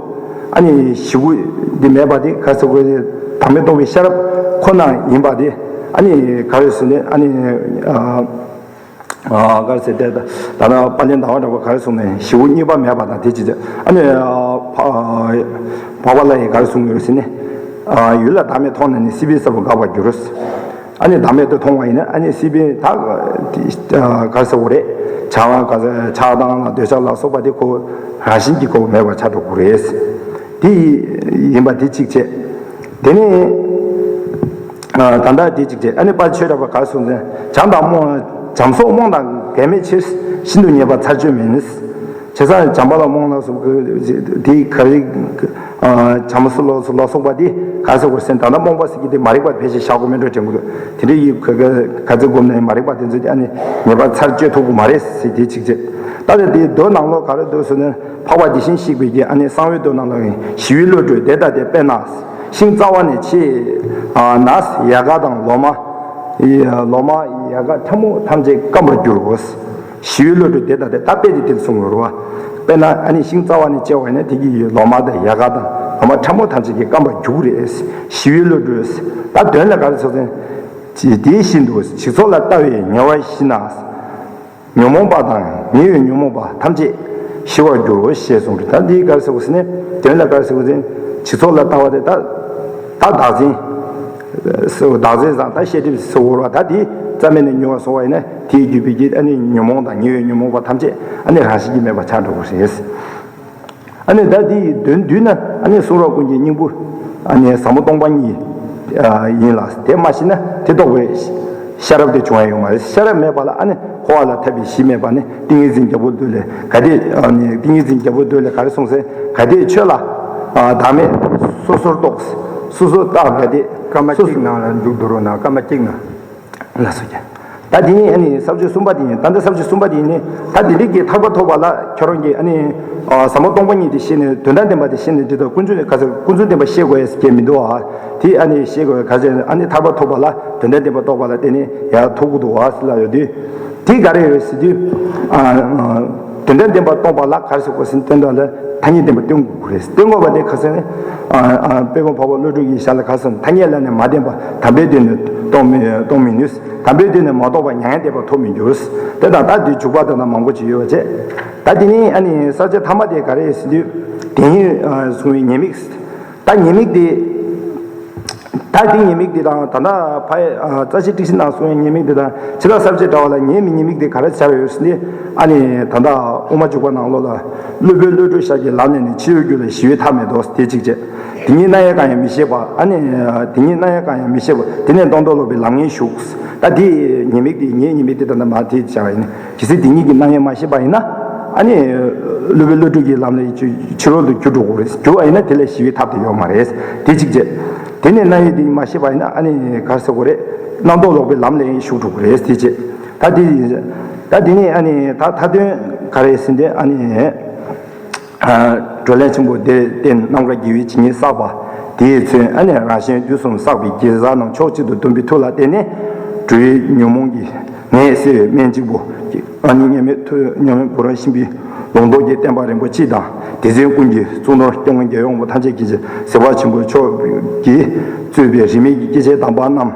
ཨ་ནི་ཞི་བོ་འདི་མེད་པ་དེ་ག་ཟེར་དགོས་རེད། བདག་མེད་རྟོགས་པའི་ཤེས་རབ་ཁོ་ན་ཡིན་པ་དེ་ཨ་ནི་ག་རེ་ཟེར་ནས་ཨ་ནི་ག་རེ་ཟེར་ཏེ་ད་ད་ན་དཔལ་ལྡན་ཟླ་བ་གྲགས་པས་ག་རེ་གསུངས་ནས་ཞི་བོ་གཉིས་པ་མེད་པ་དང་དེ་ཅི་ཟེར་ཨ་ནི་འཕགས་པ་ལྷ་ཡིས་ག་རེ་གསུངས་ཡོད་ཟེར་ནས་ཡུལ་ལ་བདག་མེད་མཐོང་ན་ནི་སྲིད་པའི་ས་བོན་འགག་པར་འགྱུར། ཨ་ནི་བདག་མེད་དུ་མཐོང་བ་ཡིན་ན་ཨ་ནི་སྲིད་པའི་ད་ག་རེ་ཟེར་དགོས་རེད། ཆགས་སྡང་ག་ཟེར་ཆགས་སྡང་ལ་འདོད་ཆགས་ལ་སོགས་པ་དེ་ཁོ་རང་བཞིན་གྱིས་ཁོ་མེད་པར་ཆགས་འགྲོ་དགོས་རེད། དེ་ཡིན་པ་དེ་གཅིག་བྱས། དེ་ནས་ད་ལྟ་དེ་གཅིག་བྱས། ཨ་ནི་དཔལ་ཆོས་གྲགས་པ་ག་རེ་གསུངས་ཟེར་ན། བྱམས་དང་རྨོངས། བྱམས་སོགས་རྨོངས་དང་འགལ་མེད་ཕྱིར། ཤིན་ཏུ་ཉེས་པ་ཚར་གཅོད་མིན། བྱས་ཙང་བྱམས་པ་ལ་རྨོངས་ལ་སོགས་ཀྱི་དེ་ག་རེ། བྱམས་སོགས་ལ་སོགས་པ་དེ་ག་རེ་ཟེར་དགོས་ཟེར་ན། ད་ལྟ་རྨོངས་པ་ཟེར་གྱི་དེ་མ་རིག་པ་ཕལ་ཆེར་བཞག་དགོས་མིན་འགྲོ་དྲན་གྱི་འདུག་དེ་འདྲ་ཡིན་ག་ག་ཚོད་བསྒོམས་ནས་མ་རིག་པ་དེ་ཚོ་དེ་ཨ་ནི་ཉེས་པ་ཚར་གཅོད་ཐུབ་ཀྱི་མ་རེད་ཟེར། དེ་གཅིག་བྱས། ད་ལྟ་དེའི་མདོ་ནང་ལོགས་ག་རེ་འདུག་ཟེར་ན། འཕགས་པ་དེ་བཞིན་གཤེགས་པའི་གི་ཨ་ནི་གསང་བའི་མདོ་ནང་ལ་ཡིན། ཞི་བའི་བློ་གྲོས་དེ་ལྟ་སྟེ། དཔེར་ན་ཤིང་རྩ་བ་ནས་ཆེས་ན་ཡལ་ག་དང་ལོ་མ། ལོ་མ་ཡལ་ག་ཕྲ་མོ་ཐམས་ཅད་སྐམ་པར་འགྱུར་རོ། ཞི་བའི་བློ་གྲོས་དེ་ལྟ་སྟེ། ད་དཔེ་དེ་དེར་གསུངས་ཡོད་རེད་བ། དཔེར་ན་ཨ་ནི་ཤིང་རྩ་བ་ནས་བཅད་པ་ཡིན་ན་དེ་གི་ལོ་མ་དང་ཡལ་ག་དང་ལོ་མ་ཕྲ་མོ་ཐམས་ཅད་ཀྱིས་སྐམ་པར་འགྱུར་རེད། ཞི་བའི་བློ་གྲོས། ད་དོན་ལ་ག་རེ་ཟེར་ཟེར་ན། དེ་བཞིན་དུ་འཇིག་ཚོགས་ལ་ལྟ་བའི་ཉེ་བར་ཞི་ན། ཉོན་མོངས་པ་དང་ཉེ་བའི་ཉོན་མོངས་པ་ཐམས་ཅད་ཞི་བར་འགྱུར་རོ་ཞེས་གསུངས་རེད། ད་འདི་ག་རེ་ཟེར་དགོས་ཟེར་ན། དོན་ལ་ག་རེ་ཟེར་དགོས་ཟེར་ན། འཇིག་ཚོགས་ལ་ལྟ་བ་དེ་ད་ད་བདག་འཛིན་ཟེར། བདག་འཛིན་བཟང་། ད་ཤེས་སྒྲིབ་ཟེར་བ་ད་དེ་རྩ་མེད་ནས་ཉོ་བ་སོང་བ་ཡིན་ན། དེའི་བརྒྱུད་པའི་གི་ཨ་ནི་ཉོན་མོངས་དང་ཉེ་བའི་ཉོན་མོངས་པ་ཐམས་ཅད་ཨ་ནི་རང་བཞིན་གྱིས་མེད་པར་ཆགས་འགྲོ་དགོས་རེད། ཨ་ནི་ད་དེའི་དོན་བསྡུས་ན། ཨ་ནི་གསུང་རབ་ཀུན་གྱི་སྙིང་པོ་ཨ་ནི་ཟབ་མོ་སྟོང་པ་ཉིད་ཡིན་ལ། དེ་མ་ཤེས་ན་དེ་རྟོགས་པའི་ཤེས་རབ་དེ་བྱུང་ཡ་ཡོད་མ་རེད། ཤེས་རབ་མེད་པ་ལ་ཨ་ནི་འཁོར་བ་ལ་འཐབ་པའི་གཞི་མེད་པ་ནི། ཏིང་ངེ་འཛིན་རྒྱལ་པོ་འདོད་ལས་གལ་ཏེ། ཨ་ནི་ཏིང་ངེ་འཛིན་རྒྱལ་པོ་འདོད་ལས་ག་རེ་གསུངས་ཟེར། གལ་ཏེ་ཆོས་ལ་བདག་མེད་སོ་སོར་རྟོག་སོ་སོར་བརྟགས། གལ་ཏེ་སྐར་མ་སོ་གཅིག་ནང་ལ་འཇུག་འདུག་རོགས་གནང་། སྐར་མ་གཅིག་ནང་། ལ་སོགས་ཀྱང་། ད་དེ་ནས་ཨ་ནི་ས་བཅད་གསུམ་པ་དེ་ཡིན། ད་ལྟ་ས་བཅད་གསུམ་པ་དེ་ཡིན་ནི། ད་དེ་འདྲའི་གི་ཐར་པ་ཐོབ་པ་ལ་ཁྱོད་རང་གིས་ཨ་ནི་ཟབ་མོ་སྟོང་པ་ཉིད་དེ་ཤེས་ནས། དོན་དམ་བདེན་པ་དེ་ཤེས་ནས། དེ་དག་ཀུན་རྫོབ་ག་ཚོད་ཀུན་རྫོབ་བདེན་པ་ཤེས་དགོས་ཡ་ཟེར་གྱི་མི་འདུག་ཨ། དེ་ཨ་ནི་ཤེས་དགོས་ག་ཚོད། ཨ་ནི་ཐར་པ་ཐོབ་པ་ལ། དོན་དམ་བདེན་པ་རྟོགས་པ་ལ་བརྟེན་ནས་ཡར་ཐོབ་ཀྱི་འདུག་ཨ་ཟེར་ལབ་ཡོད་དུས། དེ་ག་རེ་ཡོད་ཟེར་དུས། ཨ། དོན་དམ་བདེན་པ་རྟོགས་པ་ལ་ག་རེ་ཟེར་དགོས་ཟེར་ན། དོན་དམ་ལ་ཐ་སྙད་བདེན་པ་སྟོན་དགོས་རེད། སྟོན་དགོས་པ་དེ་ག་རེ་ཟེར་ན། ཨ། ཨ། དཔལ་མགོན་འཕགས་པ་ཀླུ་སྒྲུབ་ཀྱི་ཞལ་ལ་ག་རེ་ཟེར་ན། ཐ་སྙད་ལ་ནི་མ་བརྟེན་པར་དམ་པའི་དོན་ནི་རྟོགས་མི་རྟོགས་མི་ནུས། དམ་པའི་དོན་ནི་མ་རྟོགས་པར་མྱ་ངན་འདས་པ་ཐོབ་མི་འགྱུར། དེ་དང་ད་དེའི་འཇུག་པ་དེ་དང་མང་པོ་ཅིག་ཡོད་པ་བྱས། ད་དེ་ནས་ཨ་ནི་ས་བཅད་ཐ་མ་དེ་ག་རེ་ཟེར་དུས། དེ་ཉིད་གསུང་བའི་ཉེས་དམིགས། ད་ཉེས་དམིགས་དེ། ད་དེ་ཉེས་དམིགས་དེ་དང་། ད་ལྟ་ཕ། ཨ། རྩ་ཤེ་ཊཱིཀ་སི་ནང་གསུངས་པའི་ཉེས་དམིགས་དེ་དང་། ཕྱི་དགྲ་ས་བཅད་དྲ་བ་ལ་ཉེས་མི་ཉེས་དམིགས་དེ་ག་རེ་སྦྱར་ཡོད་ཟེར་ན། ཨ་ནི་ད་ལྟ་དབུ་མ་འཇུག་པ་ནང་ལོགས་ལ། སློབ་དཔོན་བློ་གྲོས་ཞབས་ཀྱིས་ལམ་ལས་ནི། ཕྱི་ཡི་རྒྱུད་ལ་ཞི་བའི་ཐབས་མེད་དོ། དེ་གཅིག་བྱས། དེ་ཉིད་སྣང་ཡང་གང་ཡང་མི་ཤེས་པ། ཨ་ནི་དེ་ཉིད་སྣང་ཡང་གང་ཡང་མི་ཤེས་པ། དེ་ནས་སྟོང་རྟོག་ལོག་པའི་ལམ་ངན་ཞུགས། ད་དེ་ཉེས་དམིགས་དེ། ཉེས་ཉེས་དམིགས་དེ་ད་ལྟ་མ་དེ་བྱ་བ་ཡིན། གལ་སྲིད་དེ་ཉིད་ཀྱི་སྣང་ཡང་མ་ཤེས་པ་ཡིན་ན། ཨ་ནི་སློབ་དཔོན་བློ་གྲོས་ཀྱི་ལམ་ལས་ཕྱི་རོལ་དུ་གྱུར་འགྲོ་དགོས་རེད། གྱུར་བ་ཡིན་ན་དེ་ལས་ཞི་བའི་ཐབས་དེ་ཡོད་མ་རེད། དེ་གཅིག་བྱས། དེ་ནས་སྣང་ཡང་དེ་མ་ཤེས་པ་ཡིན་ན། ཨ་ནི་ག་རེ་ཟེར་དགོས་རེད། རྣམ་རྟོག་ལོག་པའི་ལམ་ལས་ཞུགས་འགྲོ་དགོས་རེད། དེ་བྱས། ད་དེ། ད་དེ་ནས་ཨ་ནི་ད་མཐའ་དོན་ག་རེ་ཟེར་ན། ཨ་ནི། བགྲོ་གླེང་ཆེན་པོ་དེར་བརྟེན་རྣམ་དཀར་དགེ་བའི་བྱེད་སྙིང་བསགས་པ་དེས་མཚོན། ཨ་ནི་རང་གཞན་དུས་གསུམ་བསགས་པའི་དགེ་རྩ་རྣམས་ཕྱོགས་གཅིག་ཏུ་བསྡོམས་པའི་མཐུ་ལ་བརྟེན་ནས། འགྲོ་བའི་ཉོན་མོངས་ཀྱི་ནད་སེལ་བའི་སྨན་གཅིག་པུ། ཨ་ནི་མཉམ་མེད་ཐུགས། མཉམ་མེད་གུ་རུ་ཤྲཱི་པའི་ལུང་རྟོགས་ཀྱི་བསྟན་པ་རིན་པོ་ཆེ་དང་། སྡེ་ཚན་ཀུན་གྱི་གཙུག་ནོར་སྐྱབས་མགོན་རྒྱལ་བའི་དབང་པོ་ཐམས་ཅད་ཀྱིས། གཟིགས་པ་ཆེན་པོ་མཆོག་གིས་གཙོས་པའི་རིས་མེད་ཀྱི་སྐྱེས་ཆེན་དམ་པ་རྣམས།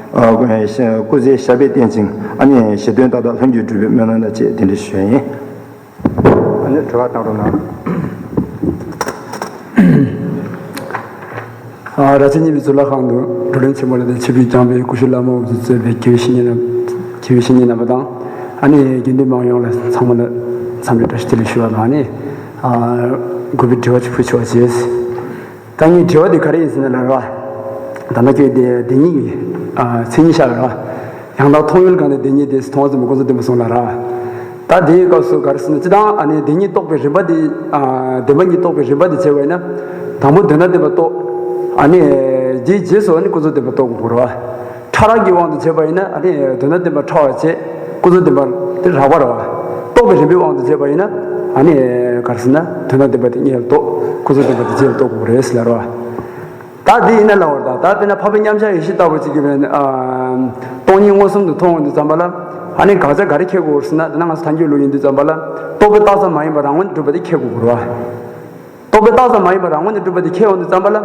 ཨ། སྐུ་ཚེ་ཞབས་པད་བརྟན་ཅིང་། ཨ་ནི་བཞེད་དོན་མཐའ་དག་ལྷུན་གྱིས་གྲུབ་པའི་སྨོན་ལམ་དང་བཅས་དེ་འདྲ་ཞུ་ཡ་ཡིན། ཨ་ནི་དྲི་བ་བཏང་རོགས་གནང་། ཨ། རྭ་ཅོ་གཉིས་པའི་གཙུག་ལག་ཁང་དུ་བགྲོ་གླེང་ཆེན་མོ་ལ་དང་། ཆིབས་བསྒྱུར་བསྐྱངས་པའི་སྐུ་ཞབས་བླ་མ་འོབས་གཙོས་པའི་དགེ་བའི་བཤེས་གཉེན་རྣམས། དགེ་བའི་བཤེས་གཉེན་རྣམ་པ་དང་། ཨ་ནི་དགེ་འདུན་མང་ཡོངས་ལ་ཚང་མ་ལ་འཚམས་འདྲི་བཀྲ་ཤིས་བདེ་ལེགས་ཞུ་བ་དང་། ཨ་ནི། ཨ། དགོས་པའི་དྲི་བ་ཅིག་ཕུལ་ཆོག་ཅེས། ད་ངའི་དྲི་བ་དེ་ག་རེ་ཡིན་ཟེར་ན་ལ་ར། ད་ལྟ་ཁྱོད་དེ་དེ་ཉིད་ཀྱི། ཨ། མཚན་ཉིད་བཤད་ལ་ར། ཡང་དག་མཐོང་ཡུལ་གང་དེ་དེ་ཉིད་དེ་མཐོང་བ་ཙམ་ཀུན་རྫོབ་བདེན་པ་གསུངས་ལ་ར། ད་དེའི་སྐབས་སུ་ག་རེ་ཟེར་ན། སྤྱིར་བཏང་ཨ་ནི་དེ་ཉིད་རྟོགས་པའི་རིམ་པ་དེ། ཨ། བདེན་པ་གཉིས་རྟོགས་པའི་རིམ་པ་དེ་བྱས་པ་ཡིན་ན། དང་པོ་དོན་དམ་བདེན་པ་རྟོགས། ཨ་ནི་དེའི་རྗེས་སུ་ཨ་ནི་ཀུན་རྫོབ་བདེན་པ་རྟོགས་དགོས་ར། ཕྲ་རགས་ཀྱི་དབང་དུ་བྱས་པ་ཡིན་ན། ཨ་ནི་དོན་དམ་བདེན་པ་ཕྲ་བ་བྱས། ཀུན་རྫོབ་བདེན་པ་དེ་རགས་པ་རེད་བ། རྟོགས་པའི་རིམ་པའི་དབང་དུ་བྱས་པ་ཡིན་ན། ཨ་ནི་ག་རེ་ཟེར་ན། དོན་དམ་བདེན་པ་དེ་སྔོན་ལ་རྟོགས། ཀུན་རྫོབ་བདེན་པ་དེ་རྗེས་ལ་རྟོགས་དགོས་རེད་ཟེར་ལབ་རེད་བ། ད་དེ་ཡིན་ན་ལབ་པ་རེད། ད་དཔེར་ན་འཕགས་པའི་མཉམ་གཞག་ཡེ་ཤེས་ལྟ་བུ་ཅིག་གིས་བས་ན། ཨ། སྟོང་ཉིད་མངོན་སུམ་དུ་མཐོང་ཡོང་དུས་ཙམ་པ་ལ། ཨ་ནི་ག་ཚད་ག་རེ་ཁེལ་དགོས་ཟེར་ན། དེ་ན་ང་ཚོ་ཐལ་འགྱུར་ལུགས་ཡིན་དུས་ཙམ་པ་ལ། རྟོག་པས་བཏགས་ཙམ་མ་ཡིན་པར་རང་ངོས་ནས་གྲུབ་པ་དེ་ཁེལ་དགོས་རེད་བ། རྟོག་པས་བཏགས་ཙམ་མ་ཡིན་པར་རང་ངོས་ནས་གྲུབ་པ་དེ་ཁེལ་ཡོང་དུས་ཙམ་པ་ལ།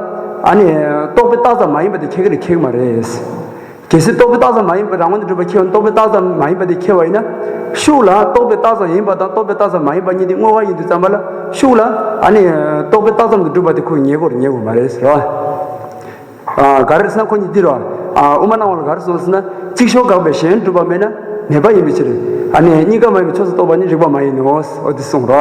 ཨ་ནི་རྟོག་པས་བཏགས་ཙམ་མ་ཡིན་པ་དེ་ཁེལ་གི་རེད་ཁེལ་གི་མ་རེད། གལ་སྲིད་རྟོག་པས་བཏགས་ཙམ་མ་ཡིན་པར་རང་ངོས་ནས་གྲུབ་པ་ཁེལ་ཡོང་། རྟོག་པས་བཏགས་ཙམ་མ་ཡིན་པ་དེ་ཁེལ་བ་ཡིན་ན། ཤུགས་ལ་རྟོག་པས་བཏགས་ཙམ་ཡིན་པ་དང་རྟོག་པས་བཏགས་ཙམ་མ་ཡིན་པ་གཉིས་དེ་བསྔོ་བ་ཡིན་དུས་ཙམ་པ་ལ། ཤུགས་ལ་ཨ་ནི་རྟོག་པས་བཏགས་ཙམ་དུ་གྲུབ་པ་དེ་ཁོས་ངེས་དགོས་རེད། ངེས་དགོས་མ་རེད་ཟེར་བ། ཨ། ག་རེ་ཟེར་ན་ཁོ་གཉིས་འདི་རེད་བ། ཨ། དབུ་མ་སྣང་བ་ལ་ག་རེ་གསུངས་ཟེར་ན། གཅིག་ཤོས་དགག་པའི་གཞན་སྒྲུབ་པ་མེད་ན་ནད་པ་ཡིན་པའི་ཕྱིར། ཨ་ནི་གཉིས་ཀ་མ་ཡིན་པའི་ཆོས་སུ་གཏོགས་པ་ནི་རིགས་པ་མ་ཡིན་ནོ། འོ་དེ་གསུངས་རོ།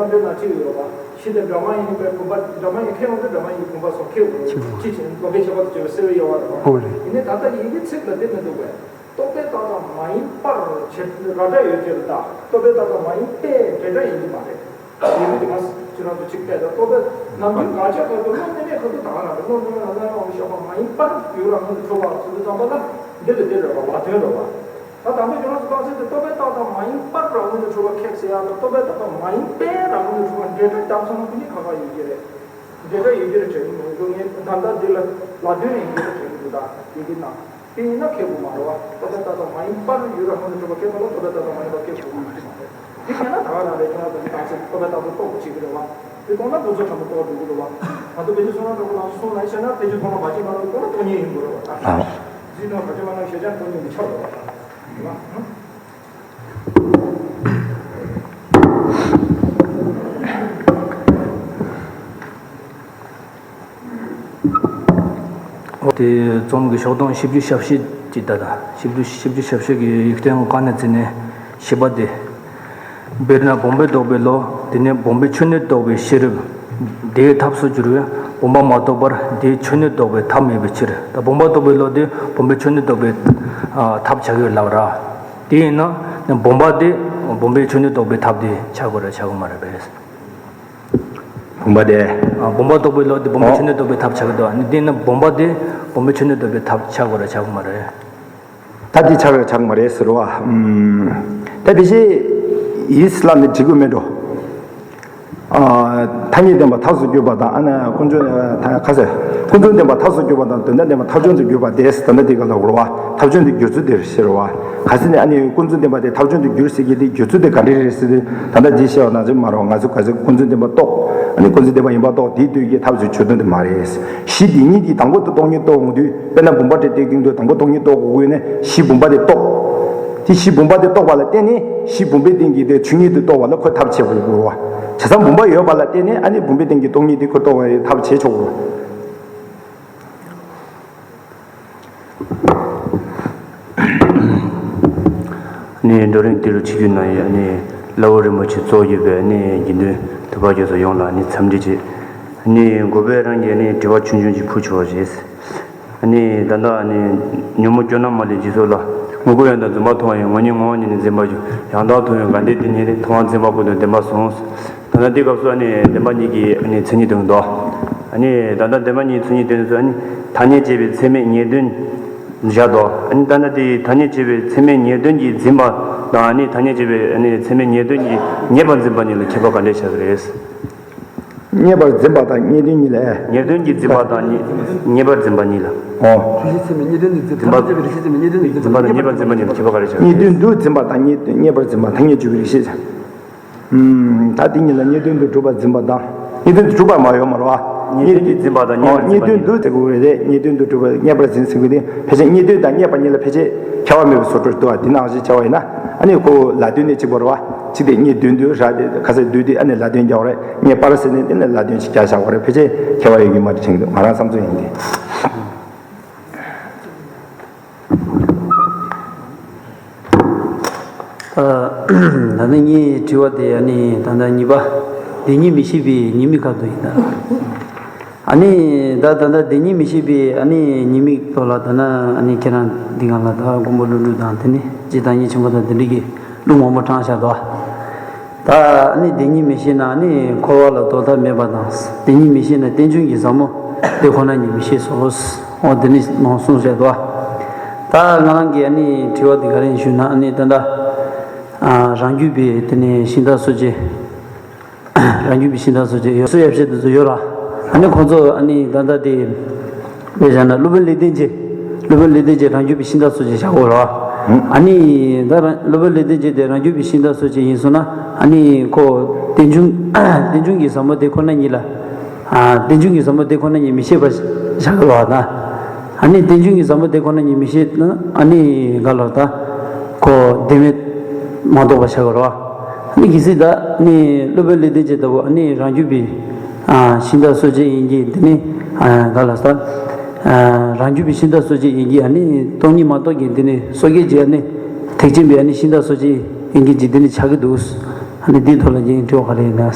རྣམ་འགྲེལ་ནང་བྲིས་ཡོད་པ། གཞི་དེ་སྒྲ་མ་ཡིན་པའི་བུམ་པ། སྒྲ་མ་ཡིན་ཁས་བླངས་དུས་སྒྲ་མ་ཡིན་གྱི་བུམ་པ་སོགས་ཁས་བླངས། ཕྱི་ཕྱིན་སྒོམ་པའི་ཁྱད་པར་དུ་གྱུར་པའི་སེལ་བའི་དབྱེ་བ་རེད་པ། ཨོ་རེད། ཡིན་ནའི་ད་ལྟ་ཡི་གེའི་ཚིག་ལ་དེ་མི་འདུག་པས། རྟོག་པས་བཏགས་པ་མ་ཡིན་པར་བྱེད་ར་སྒྲ་ཡོད་ཀྱི་རེད་ད། རྟོག་པས་བཏགས་པ་མ་ཡིན་པའི་འབྲེལ་སྒྲ་ཡིན་གྱི་མ་རེད། ཡི་གེ་དེ་ག་ཁྱེད་རང་ཚོ་གཅིག་བལྟས་ད། རྟོག་པས་ནམ་རྒྱུན་དགག་བྱ་ཁ་ཐུག་བློ་གནས་མེད་ཁ་ཐུག་དགག་ན་རེད། བློ་གནས་མེད་ལ་རྣམ་པར་བཞག་པ་མ་ཡིན་པར་ཡུལ་རང་ངོས་སུ་གྲུབ་པ་ཟེར་དུས་ཙམ་པ་ལ་འདི་ལ་འདི་རེད་པ། ལ་དོན་རེད་པ། ད་དང་པོ་ཁྱེད་རང་ཚོ་རྟགས་གསལ་དེ་རྟོག་པས་བཏགས་པ་མ་ཡིན་པར་རང་ངོས་ནས་གྲུབ་པ་ཁེགས་ཟེར་ཡག་དང་། རྟོག་པས་བཏགས་པ་མ་ཡིན་པའི་རང་ངོས་ནས་གྲུབ་པ་འབྲེལ་སྒྲ་བརྒྱབ་སོང་ན་དེ་ནི་ཁག་ཁག་ཡོད་ཀྱི་རེད། འབྲེལ་སྒྲ་ཡོད་ཀྱི་རེད་དྲན་གྱི་མི་འདུག་ངས་ད་ལྟ་འདི་ལ་ལ་དོན་ཡིན་གྱི་རེད་དྲན་གྱི་འདུག་ད་ཡི་གེ་ནང་དེ་ཡིན་ན་ཁེགས་པོ་མ་རེད་པ། རྟོག་པས་བཏགས་པ་མ་ཡིན་པར་ཡུལ་རང་ངོས་ནས་གྲུབ་པ་ཁེགས་པ་ལ་རྟོག་པས་བཏགས་པ་མ་ཡིན་པ་ཁེགས་པོ་ཡིན་གྱི་མ་རེད། དེ་བྱས་ན་ད་ག་རང་རེད། ཁྱོད་རང་ཚོ་འདི་རྟགས་གསལ་རྟོག་པས་བཏགས་པ་རྟོགས་བྱེད་ཀྱི་རེད་པ། དེ་རྟོགས་ན་ཁོ་ཚོ་ཕྲ་མོ་རྟོགས་འགྲོ་གི་རེད་པ། ང་ཚོ་བོད་ཀྱི་བསོད་ནམས་གྲོགས་པོ་ལགས་སུ་གསུངས་ན་ཤེས་ན་ཕལ་ཆེར་ཁོ་རང་བར་ཆད་མ་གནང་། ཁོ་རང་སྟོང་ཉིད་ཡིན་དགོས་རེད་པ། ད་ཨ་རྫུན་དང་བར་ཆད་མ་གནང་། ཤེས་བྱ་སྟོང་ཉིད་མི་ཆགས་རེད་པ། ད་རེད་པ། དེ་རྩོམ་གྱི་ཤོག་དོན་བཞི་བཅུ་ཞེ་བཞི་ཅིག་ད་ལྟ་བཞི་བཅུ་བཞི་བཅུ་ཞེ་བཞི་གི་ཡིག་སྟོན་ཁ་ནས་བརྩིས་ནས་བཞི་པ་དེ། དཔེར་ན་བུམ་པས་བཟློག་པའི་བློ། དེ་ནི་བུམ་པའི་ཆོས་ཉིད་རྟོགས་པའི་ཤེས་རབ། དེའི་ཐབས་སུ་གྱུར་པས་བུམ་པ་མ་རྟོགས་པར་དེའི་ཆོས་ཉིད་རྟོགས་པའི་ཐབས་མེད་པའི་ཕྱིར། ད་བུམ་པ་རྟོགས་པའི་བློ་དེ་བུམ་པའི་ཆོས་ཉིད་རྟོགས་པའི་ཨ་ཐབས་ཆགས་ཡོད་ལབ་ར། དེ་ཡིན་ན་བུམ་པ་དེ་བུམ་པའི་ཆོས་ཉིད་རྟོགས་པའི་ཐབས་དེ་ཆགས་དགོས་ར་ཆགས་དགོས་མ་རེད་པས། བུམ་པ་དེ། ཨ་བུམ་པ་རྟོགས་པའི་བློ་དེ་བུམ་པའི་ཨོ། ཆོས་ཉིད་རྟོགས་པའི་ཐབས་ཆགས་ཀྱི་འདུག་ཨ་ནི་དེ་ནི་བུམ་པ་དེ་བུམ་པའི་ཆོས་ཉིད་རྟོགས་པའི་ཐབས་ཆགས་དགོས་ར་ཆགས་དགོས་མ་རེད། ད་དེ་ཆགས་ར་ཆགས་མ་རེད་ཟེར་བ། ཨམ། ད་དེ་བཞིན་ཡིས་ལབ་ནས་འགྲིག་གི་མེད་འགྲོ། ཨ། ཐ་སྙད་བདེན་པ་ཐབས་སུ་གྱུར་པ་དང་། ཨ་ནི་ཀུན་རྫོབ་ད་ཁ་ཟེར། ཀུན་རྫོབ་བདེན་པ་ཐབས་སུ་གྱུར་པ་དང་། དོན་དམ་བདེན་པ་ཐབས་བྱུང་དུ་གྱུར་པ་དེ་ཟེར། ད་ནི་དེ་ག་ལ་འོར་བ། ཐབས་བྱུང་དུ་གྱུར་ཚུལ་དེར་ཟེར་བ། ག་ཟེར་ནས་ཨ་ནི་ཀུན་རྫོབ་བདེན་པ་དེ་ཐབས་བྱུང་དུ་གྱུར་ཟེར་གྱི་དེ་གྱུར་ཚུལ་དེ་ག་འདྲ་རེད་ཟེར་དུས། ད་ལྟ་འདི་བཤད་པ་ནང་བཞིན་མ་རེད། ང་ཚོས་ག་ཚོད་ཀུན་རྫོབ་བདེན་པ་རྟོགས། ཨ་ནི་ཀུན་རྫོབ་བདེན་པ་ཡིན་པ་རྟོགས། དེའི་དུས་ཀྱི་ཐབས་སུ་གྱུར་དོན་དེ་མ་རེད། གཞི་དེ་ཉིད་ཀྱིས་དང་པོ་དེ་སྟོང་ཉིད་རྟོགས་འོང་དུས། དཔེར་ན་བུམ་པ་དེ་བལྟས་དུས་དེ་སྟོང་ཉིད་རྟོགས་དགོས་ཀྱི་ཡོད་ན་གཞི་བུམ་པ་དེ་རྟོགས། དེ་གཞི་བུམ་པ་དེ་རྟོགས་པ་ལ་བརྟེན་ནས་གཞི་བུམ་པའི་སྟེང་གི་དེ་ཆོས་ཉིད་དེ་རྟོགས་པ་ལ་ཁོ་ཐབས་བྱེད་དགོས་རེད་བ། བྱས་ཙང་བུམ་པ་ཡོད་པ་ལ་བརྟེན་ནས་ཨ་ནི་བུམ་པའི་སྟེང་གི་སྟོང་ཉིད་དེ་ཁོ་རྟོགས་པའི་ཐབས་བྱེད་ཆོག་གོ། ནས་འགྲོ་རིང་དེ་རུ་ཆིབས་བསྒྱུར་གནང་ཡོད་ནས་ལྷ་བོ་རིན་པོ་ཆེ་གཙོ་ཡོད་པའི་ནས་དགེ་འདུན་དུ་ཕར་བརྒྱུད་སོ་ཡོངས་ལ་ནས་འཚམས་འདྲི་བྱེད། ནས་འགོ་པའི་རང་གིས་ནས་དྲི་བ་ཆུང་ཆུང་ཅིག་ཕུལ་ཆོག་རེད། ནས་ད་ལྟ་ནས་ཉོན་མོངས་སྐྱོ་སྣང་མ་ལུས་འཇིག་ཚོགས་ལ་དངོས་པོ་ཡང་དག་རྫུན་པ་མཐོང་ཡང་ངོ་ཉིད་ངོ་བོ་ཉིད་ནས་འཛིན་པར་འགྱུར། ཡང་དག་མཐོང་ཡང་དགའ་ལྡན་དེ་ཉིད་ནི་མཐོང་བ་འཛིན་པ་ཀུན་ཏུ་བདེན་པར་གསུངས། ད་ལྟ་འདི་སྐབས་སུ་ཨ་ནི་བདེན་པ་གཉིས་ཀྱི་ཨ་ནི་མཚན་ཉིད་དོན་དོ། ཨ་ནི་ད་ལྟ་བདེན་པ་གཉིས་མཚན་ཉིད་དོན་སུ་ཨ་ནི་ཐ་སྙད་བྱས་པའི་ཚད་མས་ཉེར་བདུན་བཞག་དོ། ཨ་ནི་ད་ལྟ་དེ་ཐ་སྙད་བྱས་པའི་ཚད་མས་ཉེར་བདུན་གྱིས་འཛིན་པ་དང་ཨ་ནི་ཐ་སྙད་བྱས་པའི་ཨ་ནི་ཚད་མས་ཉེར་བདུན་གྱིས་ཉེས་པར་འཛིན་པ་གཉིས་ལ་ཁྱད་པར་ག་འདྲས་བཞག་གི་རེད། ཉེས་པར་འཛིན་པ་དང་ཉེར་བདུན་གཉིས་ལས། ཉེར་བདུན་གྱིས་འཛིན་པ་དང་ཉེ་ཉེས་པར་འཛིན་པ་གཉིས་ལ། ཨོ། རེ་ཞིག་ཚད་མས་ཉེར་བདུན་གྱིས་འཛིན་འཛིན་པ། ཐ་སྙད་བྱས་པའི་རེ་ཞིག་ཚད་མས་ཉེར་བདུན་གྱིས་འཛིན་པ་དང་ཉེས་པར་འཛིན་པ་གཉིས་ལ་ཁྱད་པར་ག་རེ་བཞག་གི་རེད། ཉེར་བདུན་དུ་འཛིན་པ་དང་ཉེ་ཉེས་པར་འཛིན་པ་ཐ་སྙད་བྱས་པའི་རེ་ཞིག་ཨུམ། ད་དེ་གཉིས་ལ་ཉེར་བདུན་དུ་གྲུབ་པར་འཛིན་པ་དང་། ཉེར་བདུན་དུ་གྲུབ་པ་མ་ཡོད་མ་རེད་བ། ཉེར་བདུན་གྱིས་འཛིན་པ་དང་ཉེས་པར་འཛིན་པ་ཉེར་བདུན་དུ་ཟེར་དགོས་རེད་དེ། ཉེར་བདུན་དུ་གྲུབ་པ་ཉེས་པར་འཛིན་ཟེར་དགོས་དེ། ཕལ་ཆེར་ཉེར་བདུན་དང་ཉེས་པ་གཉིས་ལ་ཕལ་ཆེར་ཁྱད་པར་མེད་པའི་བཟོ་འདྲ་འདུག་བ། དེ་ནང་བཞིན་བྱ་བ་ཡིན་ན། ཨ་ནི་ཁོ་ལ་དོན་ནི་གཅིག་པ་རེད་བ། གཅིག་དེ་ཉེར་བདུན་དུ་རག་དེ་ཁ་སང་བསྡུས་དེ་ཨ་ནི་ལ་དོན་རྒྱག་པ་རེད། ཉེས་པར་ཟེར་ནས་དེ་ནི་ལ་དོན་ཞིག་རྒྱག་བཞག་པ་རེད། ཕལ་ཆེར་ཁྱད་པར་ཡོད་ཀྱི་མ་རེད་དྲན་གྱི་འདུག་ང་རང་བསམ་ཚུལ་ཡིན་ཏེ། ད་ད་ནི་ངའི་དྲི་བ་དེ་ཨ་ནི་ད་ལྟ་གཉིས་པ། བདེན་གཉིས་མི་ཤེས་པའི་ཉེས་དམིགས་ཁ་དོག་ཡིན་ད། ཨ་ནི་ད་ད་ལྟ་བདེན་གཉིས་མི་ཤེས་པའི་ཨ་ནི་ཉེས་དམིགས་ཐོག་ལ་ད་ན་ཨ་ནི་ཁྱེད་རང་འདི་གང་ལ་ད་མགོན་པོ་ཀླུ་སྒྲུབ་དང་དེ་ནི་རྗེ་བདག་ཉིད་ཆེན་པོ་དང་དེ་འདྲ་གི་གླུ་མང་པོ་དྲངས་བཞག་འདུག་ད་ཨ་ནི་བདེན་གཉིས་མི་ཤེས་ན་ཨ་ནི་འཁོར་བ་ལ་ལྡོག་ཐབས་མེད་པ་དང་། བདེན་གཉིས་མི་ཤེས་ན་རྟེན་འབྱུང་གི་ཟབ་མོ་དེ་ཁོ་ན་ཉིད་མི་ཤེས་སོ། འོ་དེ་ནི་མང་གསུངས་བཞག་འདུག་ད་ང་རང་གི་ཨ་ནི་དྲི་བ་འདི་ག་རེ་ཡིན་ཞུས་ན། ཨ་ནི་ད་ལྟ་ཨ་རང་རྒྱུད་པའི་དེ་ནི་ཤིང་རྟ་སོ་སྐྱེ། རང་རྒྱུད་པའི་ཤིང་རྟ་སོ་སྐྱེ་ཡོད་སོ་ཡབ་བཤད་དུ་ཚོ་ཡོད་ར། ཨ་ནི་ཁོང་ཚོ་ཨ་ནི་ད་ལྟ་དེ་དཔེ་བཞག་ན་སློབ་དཔོན་ལེགས་ལྡན་འབྱེད། སློབ་དཔོན་ལེགས་ལྡན་འབྱེད་རང་རྒྱུད་པའི་ཤིང་རྟ་སོ་སྐྱེ་བཞག་གོ་ར། ཨ་ནི་ད་རང་སློབ་དཔོན་ལེགས་ལྡན་འབྱེད་དེ་རང་རྒྱུད་པའི་ཤིང་རྟ་སོ་སྐྱེ་ཡིན་སོང་ན། ཨ་ནི་ཁོ་རྟེན་འབྱུང་རྟེན་འབྱུང་གི་ཟབ་མོ་དེ་ཁོ་ན་ཉིད་ལ། ཨ་རྟེན་འབྱུང་གི་ཟབ་མོ་དེ་ཁོ་ན་ཉིད་མི་ཤེས་པ་བཞག་གི་ར་ད། ཨ་ནི་རྟེན་འབྱུང་གི་ཟབ་མོ་དེ་ཁོ་ན་ཉིད་མི་ཤེས་ན་ཨ་ནི་ག་ལ་ད་ཁོ་བདེན་མེད་མ་རྟོགས་པ་བཞག་གི་ར། ནི་གལ་སྲིད་ད་ནི་སློབ་དཔོན་ལེགས་ལྡན་འབྱེད་ལྟ་བུ་ནི་རང་རྒྱུད་པའི་ཨ་ཤིང་རྟ་སོ་སྐྱེ་ཡིན་གྱི། འདི་ནི་ཨ་ག་ལ་ཟེར། ཨ་རང་རྒྱུད་པའི་ཤིང་རྟ་སོ་སྐྱེ་ཡིན་གྱི། ཨ་ནི་སྟོང་ཉིད་མ་རྟོགས་ཀྱི་འདི་ནི་སོ་སྐྱེ་གྱི་ཨ་ནི་ཐེག་ཆེན་པའི་ཨ་ནི་ཤིང་རྟ་སོ་སྐྱེ་ཡིན་གྱི་ཅིག་འདི་ནི་ཆགས་ཀྱི་འདུག་ཨ་ནི་འདིའི་ཐོག་ལ་ངས་དྲི་བ་ག་རེ་ཡིན་ན།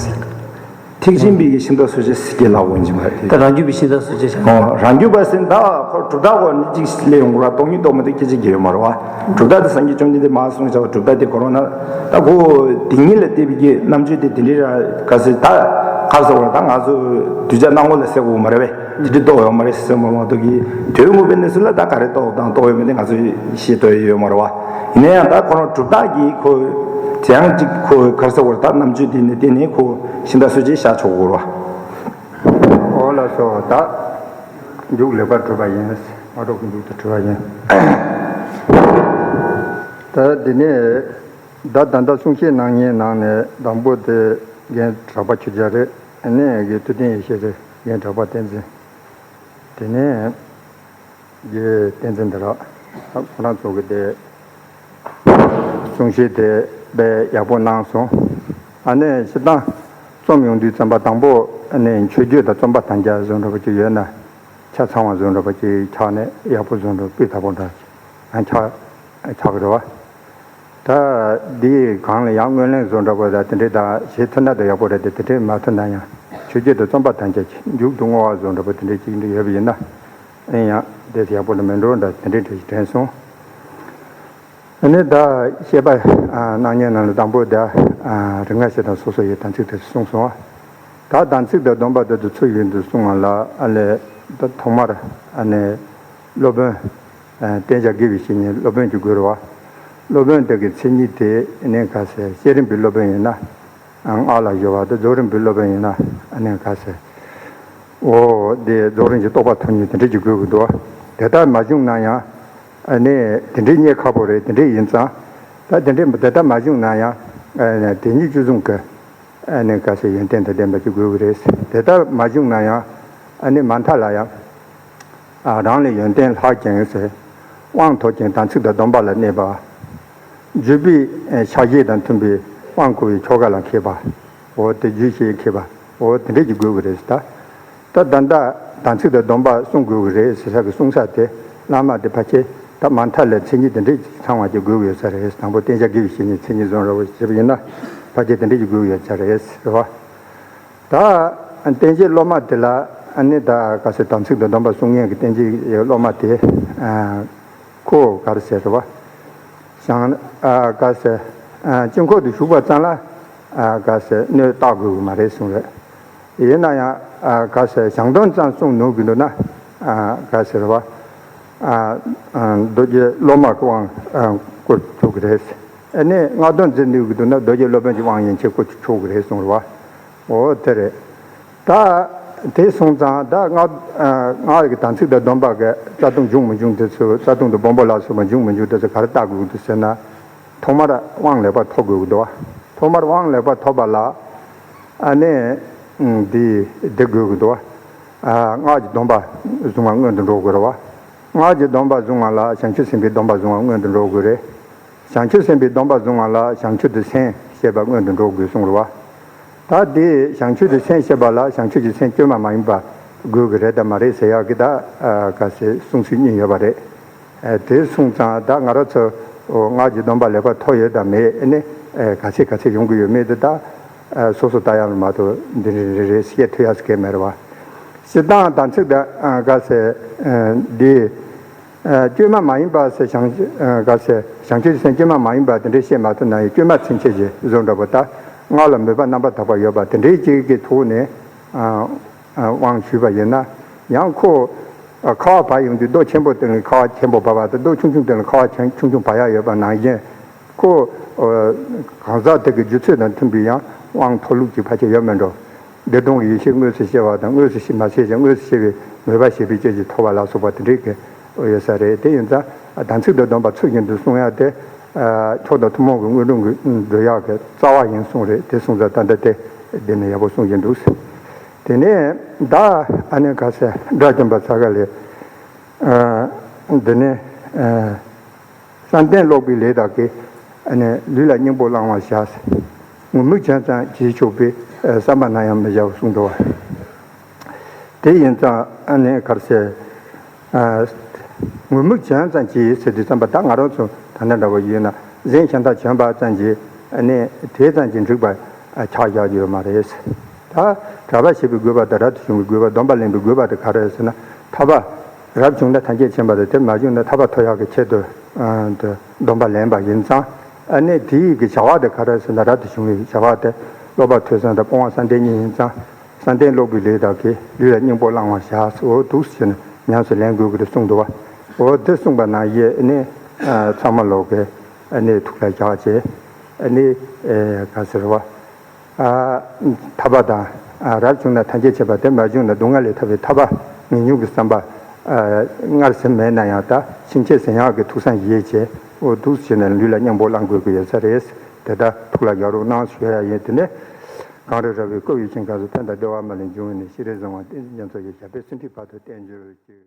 ཐེག་ཆེན་པའི་གི་ཤིང་རྟ་སོ་སྐྱེ་ཟེར་གྱི་ལ་འོན་གྱི་མ་རེད། ད་རང་རྒྱུད་པའི་ཤིང་རྟ་སོ་སྐྱེ་བཞག་ཨོ། རང་རྒྱུད་པ་ཟེར་ད་ཁོ་གྲུབ་མཐའ་གོ་ནི་གཅིག་ལས་ཡོང་གི་ར། སྟོང་ཉིད་རྟོགས་མི་དེ་སྐད་ཅིག་གི་ཡོད་མ་རེད་བ། གྲུབ་མཐའ་དེ་སངས་རྒྱས་བཅོམ་ལྡན་འདས་མ་གསུངས་བྱ་བ་གྲུབ་མཐའ་དེ་གོ་རོ་ན། ད་ཁོ་དེ་ཉིད་ལ་བལྟས་པའི་གི་རྣམ་དཔྱོད་དེ་དེ་འདྲའི་ར་ག་ཟེར་ད་ག་ཟེར་བ་ད་ང་ཚོ་གདུལ་བྱ་སྣང་ངོ་ལ་ཟེར་དགོས་མ་རེད་བས། དེ་འདྲའི་རྟོགས་ཡོད་མ་རེད་ཟེར་མ་མ་གཏོགས་ཀྱི་དོན་དངོས་པོའི་གནས་ཚུལ་ལ་ད་ག་རེ་རྟོགས་དང་རྟོགས་ཡོད་མེད་དེ་ང་ཚོས་ཤེས་རྟོགས་ཡོད་མ་རེད་བ། ཡིན་ན་ཡང་ད་ཁོ་རང་གྲུབ་མཐའ་གི་ཁོ་དེ་ཡང་གཅིག་ཁོ་ག་ཟེར་བ་ད་རྣམ་དཔྱོད་དེ་ནི་དེ་ནི་ཁོ་ཤིང་རྟ་སོ་སྐྱེ་བཞག་ཆོག་གོ་ར། ཨོ་ལགས་སོ། ད་མཇུག་ལེགས་པར་གྲུབ་པ་ཡིན། མ་གཏོགས་མཇུག་ཏུ་གྲུབ་པ་ཡིན། ད་འདི་ནས་ད་ད་ལྟ་གསུང་བཤད་གནང་མཁན་ནང་ནས་དང་པོ་དེ་རྒན་གྲགས་པ་ཆོས་རྒྱལ་རེད། ཨ་ནི་རྒན་ཐུབ་བསྟན་ཡེ་ཤེས་རེད། རྒན་གྲགས་པ་བསྟན་འཛིན། དེ་ནས་རྒན་བསྟན་འཛིན་དར་ལགས་ཁོ་རང་ཚོ་གི་དེ་གསུང་བཤད་དེ་དཔེ་ཡག་པོ་གནང་སོང་། ཨ་ནི་སྤྱིར་བཏང་རྩོམ་ཡོང་དུས་ཙམ་པ་དང་པོ་ཨ་ནི་མཆོད་བརྗོད་དང་རྩོམ་པ་དང་རྒྱ་བཟོ་འདྲ་པོ་ཅིག་ཡོད་ན་ཆ་ཚང་བ་བཟོ་འདྲ་པོ་ཅིག་ཆགས་ནས་ཡག་པོ་བཟོ་འདྲ་སྤུས་དག་པོ་འདྲ་ཡང་ཆགས་ཆགས་ཀྱི་རེད་བ། ད་འདིའི་སྒང་ལ་ཡང་སྔོན་གླེང་བཟོ་འདྲ་པོ་དང་དེ་འདྲའི་དང་བྱེད་ཐུབ་ན་ད་ཡག་པོ་རེད་དེ། དེ་འདྲའི་མ་ཐུབ་ན་ཡང་མཆོད་བརྗོད་དང་རྩོམ་པ་དང་རྒྱ་མཇུག་ཏུ་བསྔོ་བ་བཟོ་འདྲ་པོ་དེ་འདྲའི་ཅིག་འདྲ་ཡོད་པ་ཡིན་ན། ཨེ་ཡང་དེ་ཡག་པོ་ལ་མི་འགྲོ་འདྲ་དེ་འདྲའི་འདྲ་ཞིག་དྲན་སོང་། ཨ་ནི་ད་བཤད་པ་གནང་མཁན་རྣམས་ལ་དང་པོ་ད་རིག་སྔགས་ཞེས་དང་སོ་སོ་ཡི་དམ་ཚིག་དེ་གསུངས་སོང་། ད་དམ་ཚིག་དང་སྡོམ་པ་དེ་ཚོ་ཚུལ་བཞིན་དུ་སྲུང་བ་ལ་ཨ་ལས་ད་ཐོག་མར་ཨ་ནི་སློབ་དཔོན་བསྟེན་བྱ་དགེ་བའི་བཤེས་གཉེན་སློབ་དཔོན་གྱི་དགོས་རེད་བ། སློབ་དཔོན་དེ་གི་མཚན་ཉིད་དེ་ཨ་ནི་ག་ཟེར་བསྐྱེད་རིམ་པའི་སློབ་དཔོན་ཡིན་ན། སྔགས་ལ་སྦྱོར་བ་དང་རྫོགས་རིམ་པའི་སློབ་དཔོན་ཡིན་ན་ཨ་ནི་ག་ཟེར། འོ་དེ་རྫོགས་རིམ་གྱི་རྟོགས་པ་ཐོབ་ནས་དེ་འདྲ་ཅིག་དགོས་ཀྱི་འདུག་དེ་ལྟར་མ་བྱུང་ན་ཡང་ཨ་ནི་དེ་འདྲའི་རྙེད་ཁག་པོ་རེད། དེ་འདྲ་ཡིན་ཙང་ད་དེ་འདྲའི་དེ་ལྟར་མ་བྱུང་ན་ཡང་ཨ་ནི་དེ་ཉིད་བཅུ་གསུམ་གྱི་ཨ་ནི་ག་ཟེར་ཡོན་ཏན་དང་ལྡན་པ་ཅིག་དགོས་ཀྱི་རེད། དེ་ལྟར་མ་བྱུང་ན་ཡང་ཨ་ནི་མ་མཐའ་ལ་ཡང་ཨ་རང་ལས་ཡོན་ཏན་ལྷག་ཅིང་ཟེར་དབང་ཐོབ་ཅིང་དམ་ཚིག་དང་སྡོམ་པ་ལ་གནས་པ། བརྗོད་པའི་ཕྱག་རྒྱ་དང་མཐུན་པའི་དབང་བསྐུར་བའི་ཆོ་ག་ལ་མཁས་པ། འོ་དེ་རྒྱུད་བཤད་མཁས་པ། འོ་དེ་འདྲས་ཀྱི་དགོས་ཀྱི་རེད་ཟེར་ད། ད་ད་ལྟ་དམ་ཚིག་དང་སྡོམ་པ་སྲུང་དགོས་ཀྱི་རེད་ཟེར་ས་གི་གསུང་ས་དེ། བླ་མ་དེ་ཕལ་ཆེར་ད་མ་མཐའ་ལ་མཚན་ཉིད་དེ་འདྲས་ཚང་བ་ཅིག་དགོས་ཀྱི་ཡོད་ས་རེད། དང་པོ་བསྟེན་བྱ་དགེ་བའི་བཤེས་གཉེན་མཚན་ཉིད་བཟུང་ར་བ་ཞེས་པ་ཡིན་ན། ཕལ་ཆེར་དེ་འདྲས་ཀྱི་དགོས་ཀྱི་ཡོད་ས་རེད་ཟེར་བ། ད་བསྟེན་བྱའི་སློབ་མ་དེ་ལ་ཨ་ནི་ད་ག་ཟེར་དམ་ཚིག་དང་སྡོམ་པ་སྲུང་མཁན་གྱི་བསྟེན་བྱའི་སློབ་མ་དེ། ཁོ་ག་རེ་ཟེར་རེད་བ། ཞང་ཨ་ག་ཟེར། ཨ་དཀྱིལ་འཁོར་དུ་ཞུགས་པ་ཙམ་ལ་ཨ་ག་ཟེར་སྣོད་བཏགས་དགོས་ཀྱི་མ་རེད་གསུངས་རེད། ཡིན་ན་ཡང་ཨ་ག་ཟེར་བཤང་གདམས་ཙམ་སྲུང་ནུས་ཀྱི་འདུག་ན། ཨ་ག་ཟེར་བ། ཨ་ཨ་རྡོ་རྗེ་སློབ་མ་གི་དབང་ཨ་བསྐུར་ཆོག་གི་རེད། ཨ་ནི་སྔགས་འདོན་མཛད་ནུས་ཀྱི་འདུག་ན་རྡོ་རྗེ་སློབ་དཔོན་གྱི་དབང་ཡན་ཆད་བསྐུར་ཆོག་གི་རེད་གསུངས་རེད་བ། འོ་དེ་རེད། ད་དེ་སོང་ཙང་ད་སྔགས་ཨ་སྔགས་ཀྱི་དམ་ཚིག་དང་སྡོམ་པ་གི་རྩ་ལྟུང་འབྱུང་མི་འབྱུང་དེ་ཚོ། རྩ་ལྟུང་དང་སྦོམ་པོ་ལ་སོགས་པ་འབྱུང་མི་འབྱུང་དེ་ཚོ་ག་རེ་བལྟ་དགོས་ཀྱི་འདུག་ཟེར་ན། ཐོག་མར་དབང་ལེགས་པར་ཐོབ་དགོས་ཀྱི་འདུག་བ། ཐོག་མར་དབང་ལེགས་པར་ཐོབ་པ་ལ་ཨ་ནི་འདི་འདི་དགོས་ཀྱི་འདུག་བ། ཨ་སྔགས་ཀྱི་སྡོམ་པ་བཟུང་བ་སྔོན་དུ་འགྲོ་དགོས་རེད་བ། སྔགས་ཀྱི་སྡོམ་པ་བཟུང་བ་ལ་བྱང་ཆུབ་སེམས་དཔའི་སྡོམ་པ་བཟུང་བ་སྔོན་དུ་འགྲོ་དགོས་རེད། བྱང་ཆུབ་སེམས་དཔའི་སྡོམ་པ་བཟུང་བ་ལ་བྱང་ཆུབ་ཏུ་སེམས་བསྐྱེད་པ་སྔོན་དུ་འགྲོ་དགོས་གསུངས་རེད་བ། ད་དེ་བྱང་ཆུབ་ཏུ་སེམས་བསྐྱེད་པ་ལ་བྱང་ཆུབ་ཀྱི་སེམས་བཅོས་མ་མ་ཡིན་པ་དགོས་ཀྱི་རེད་དམ་མ་རེད་ཟེར་ཡག་གི་ད་ཨ་ག་ཟེར་གསུང་ཚུལ་གཉིས་ཡོད་པ་རེད། ཨ་དེ་སོང་ཙང་ད་ང་རང་ཚོ་སྔགས་ཀྱི་སྡོམ་པ་ལེགས་པར་ཐོབ་ཡོད་དམ་མེད། ཨ་ནི་ཨ་ག་ཚད་ག་ཚད་ཡོང་གི་ཡོད་མེད་དེ་ད་ཨ་སོ་སོ་ལྟ་ཡག་མ་གཏོགས་འདི་འདྲ་རེ་རེ་བཤད་ཐུབ་ཡག་ཟེར་མཁན་མེད་རེད་བ། སྤྱིར་བཏང་དམ་ཚིག་དང་ཨ་ག་ཟེར་ཨ་འདི། ཨ་བཅོས་མ་མ་ཡིན་པ་ཟེར་བྱང་ཨ་ག་ཟེར་བྱང་ཆུབ་སེམས་བཅོས་མ་མ་ཡིན་པ་དེ་འདྲའི་བཤད་མ་ཐུབ་ན་ཡང་བཅོས་མ་ཚིམ་བྱེད་ཅིག་བཟོ་འདྲ་པོ། ད་སྔགས་ལ་མོས་པ་རྣམ་པར་དག་པ་ཡོད་པ་དེ་འདྲའི་ཅིག་གི་ཐོག་ནས་ཨ་ཨ་དབང་ཞུས་པ་ཡིན་ན། ཡང་ཁོ་ཨ་ཁ་བ་བབས་ཡོང་དུས་རྡོ་ཆེན་པོ་སྟེང་ནས་ཁ་བ་ཆེན་པོ་བབས་པ་དང་རྡོ་ཆུང་ཆུང་སྟེང་ནས་ཁ་བ་ཆུང་ཆུང་བབས་ཡག་ཡོད་པ་ནང་བཞིན། ཁོ་ཨ་གང་ཟག་དེ་གི་རྒྱུད་ཚོད་དང་མཐུན་པའི་ཡང་དབང་ཐོབ་ལུགས་ཀྱི་ཕལ་ཆེར་ཡོད་མེད་འགྲོ། བདེ་སྟོང་གི་ཡེ་ཤེས་དངོས་སུ་སྐྱེ་བ་དང་། དངོས་སུ་མ་སྐྱེས་ཀྱང་དངོས་སུ་སྐྱེ་བའི་མོས་པ་བྱེད་པའི་སྐྱེ་གཞི་ཐོབ་པ་ལ་སོགས་པ་དེ་འདྲའི་གི་ཡོད་ས་རེད། དེ་ཡིན་ཙང་དམ་ཚིག་དང་སྡོམ་པ་ཚུལ་བཞིན་དུ་སྲུང་ཡག་དེ་ཨ་མཆོག་དང་ཐུན་མོང་གི་དངོས་གྲུབ་ཀྱི་འགྲོ་ཡག་གི་རྩ་བ་ཡིན་གསུངས་རེད། དེ་སོང་ཙང་ད་ལྟ་དེ་འདི་ནས་ཡག་པོ་གསུང་གི་འདུག། དེ་ནས་ད་ཨ་ནི་ག་ཟེར་དགྲ་བཅོམ་པ་ས་ག་ལས་ཨ་འདི་ནས་ཨ། བསམ་གཏན་ཀློག་པའི་ལས་དག་གིས། ཨ་ནི་ལུས་ལ་སྙིང་པོ་བླང་བར་བྱ། ངུར་སྨྲིག་ཅུང་ཙམ་བྱས་ཆོག་པའི་བསམ་པ་ནམ་ཡང་མི་བྱའོ་གསུངས་འདུག་བ། དེ་ཡིན་ཙང་ཨ་ནི་ག་རེ་ཟེར། ཨ་ངུར་སྨྲིག་ཅུང་ཙམ་བྱས་ཟེར་དུས་ཙམ་པ་ད་ང་རང་ཚོ་ད་ལྟ་འདྲ་བོ་ཡིན་ན་གཟན་ཤིང་རྟ་གྱོན་པ་ཙམ་གྱིས་ཨ་ནི་དེ་ཙམ་གྱིས་འགྲིག་པ་ཆགས་བཞག་རྒྱུ་ཡོད་མ་རེད། ད་གྲྭ་པ་བྱེད་པའི་དགོས་པ་དང་རབ་ཏུ་བྱུང་བའི་དགོས་པ། སྡོམ་པ་ལེན་པའི་དགོས་པ་དེ་ག་རེ་རེད་ཟེར་ན། ཐར་པ་རབ་བྱུང་ན་ཐམས་ཅད་མཁྱེན་པ་དང་། དེ་མ་བྱུང་ན་ཐར་པ་ཐོབ་ཡག་གི་ཆེད་དུ་ཨ་དེ་སྡོམ་པ་ལེན་པ་ཡིན་ཙང་། ཨ་ནི་དེའི་གི་བྱ་བ་དེ་ག་རེ་ཟེར་ན། རབ་ཏུ་བྱུང་བའི་བྱ་བ་དེ་སློབ་པ་ཐོས་བསམ་དང་སྤོང་བ་བསམ་གཏན་གཉིས་ཡིན་ཙང་། བསམ་གཏན་ཀློག་པའི་ལས་དག་གིས་ལུས་ལ་སྙིང་པོ་བླང་བར་བྱ། འོ་འདུག་ཟེར་ནས་ཉམས་སུ་ལེན་དགོས་ཀྱི་རེད་གསུངས་འདུག་བ། འོ་དེ་གསུངས་པ་ནང་བཞིན་ཨ་ནི་ཨ་ཚང་མ་ལོག་གི་ཨ་ནི་ཐུགས་ལ་བཞག་བྱས་ཨ་ནི་ཨེ་ག་ཟེར་བ། ཨ་ཐར་པ་དང་ཨ་རབ་བྱུང་ན་ཐམས་ཅད་མཁྱེན་པ། དེ་མ་བྱུང་ན་སྡུག་བསྔལ་ལས་ཐར་པའི་ཐར་པ་ངེས་འབྱུང་གི་བསམ་པ་ཨ་སྔར་སེམས་མེད་ན་ཡང་ད་ཕྱིན་ཆད་ཟིན་ཡག་གི་ཐུགས་བསམ་བཞེས་བྱས། འོ་འདུག་བྱས་ནས་ལུས་ལ་སྙིང་པོ་བླང་དགོས་ཀྱི་ཡོད་ས་རེད། དེ་ལྟར་ཐུགས་ལ་འཇགས་རོགས་གནང་ཞུ་ཡ་ཡིན། དེ་ནས་གངས་རི་ར་བས་བསྐོར་བའི་ཞིང་ཁམས་སུ། ཕན་དང་བདེ་བ་མ་ལུས་འབྱུང་བའི་གནས། ཤེས་རིག་གཟིགས་དབང་ཏིང་འཛིན་རྒྱ་མཚོ་ཡི། ཞབས་པད་སྲིད་མཐའི་བར་དུ་བརྟན་གྱུར་ཅིག།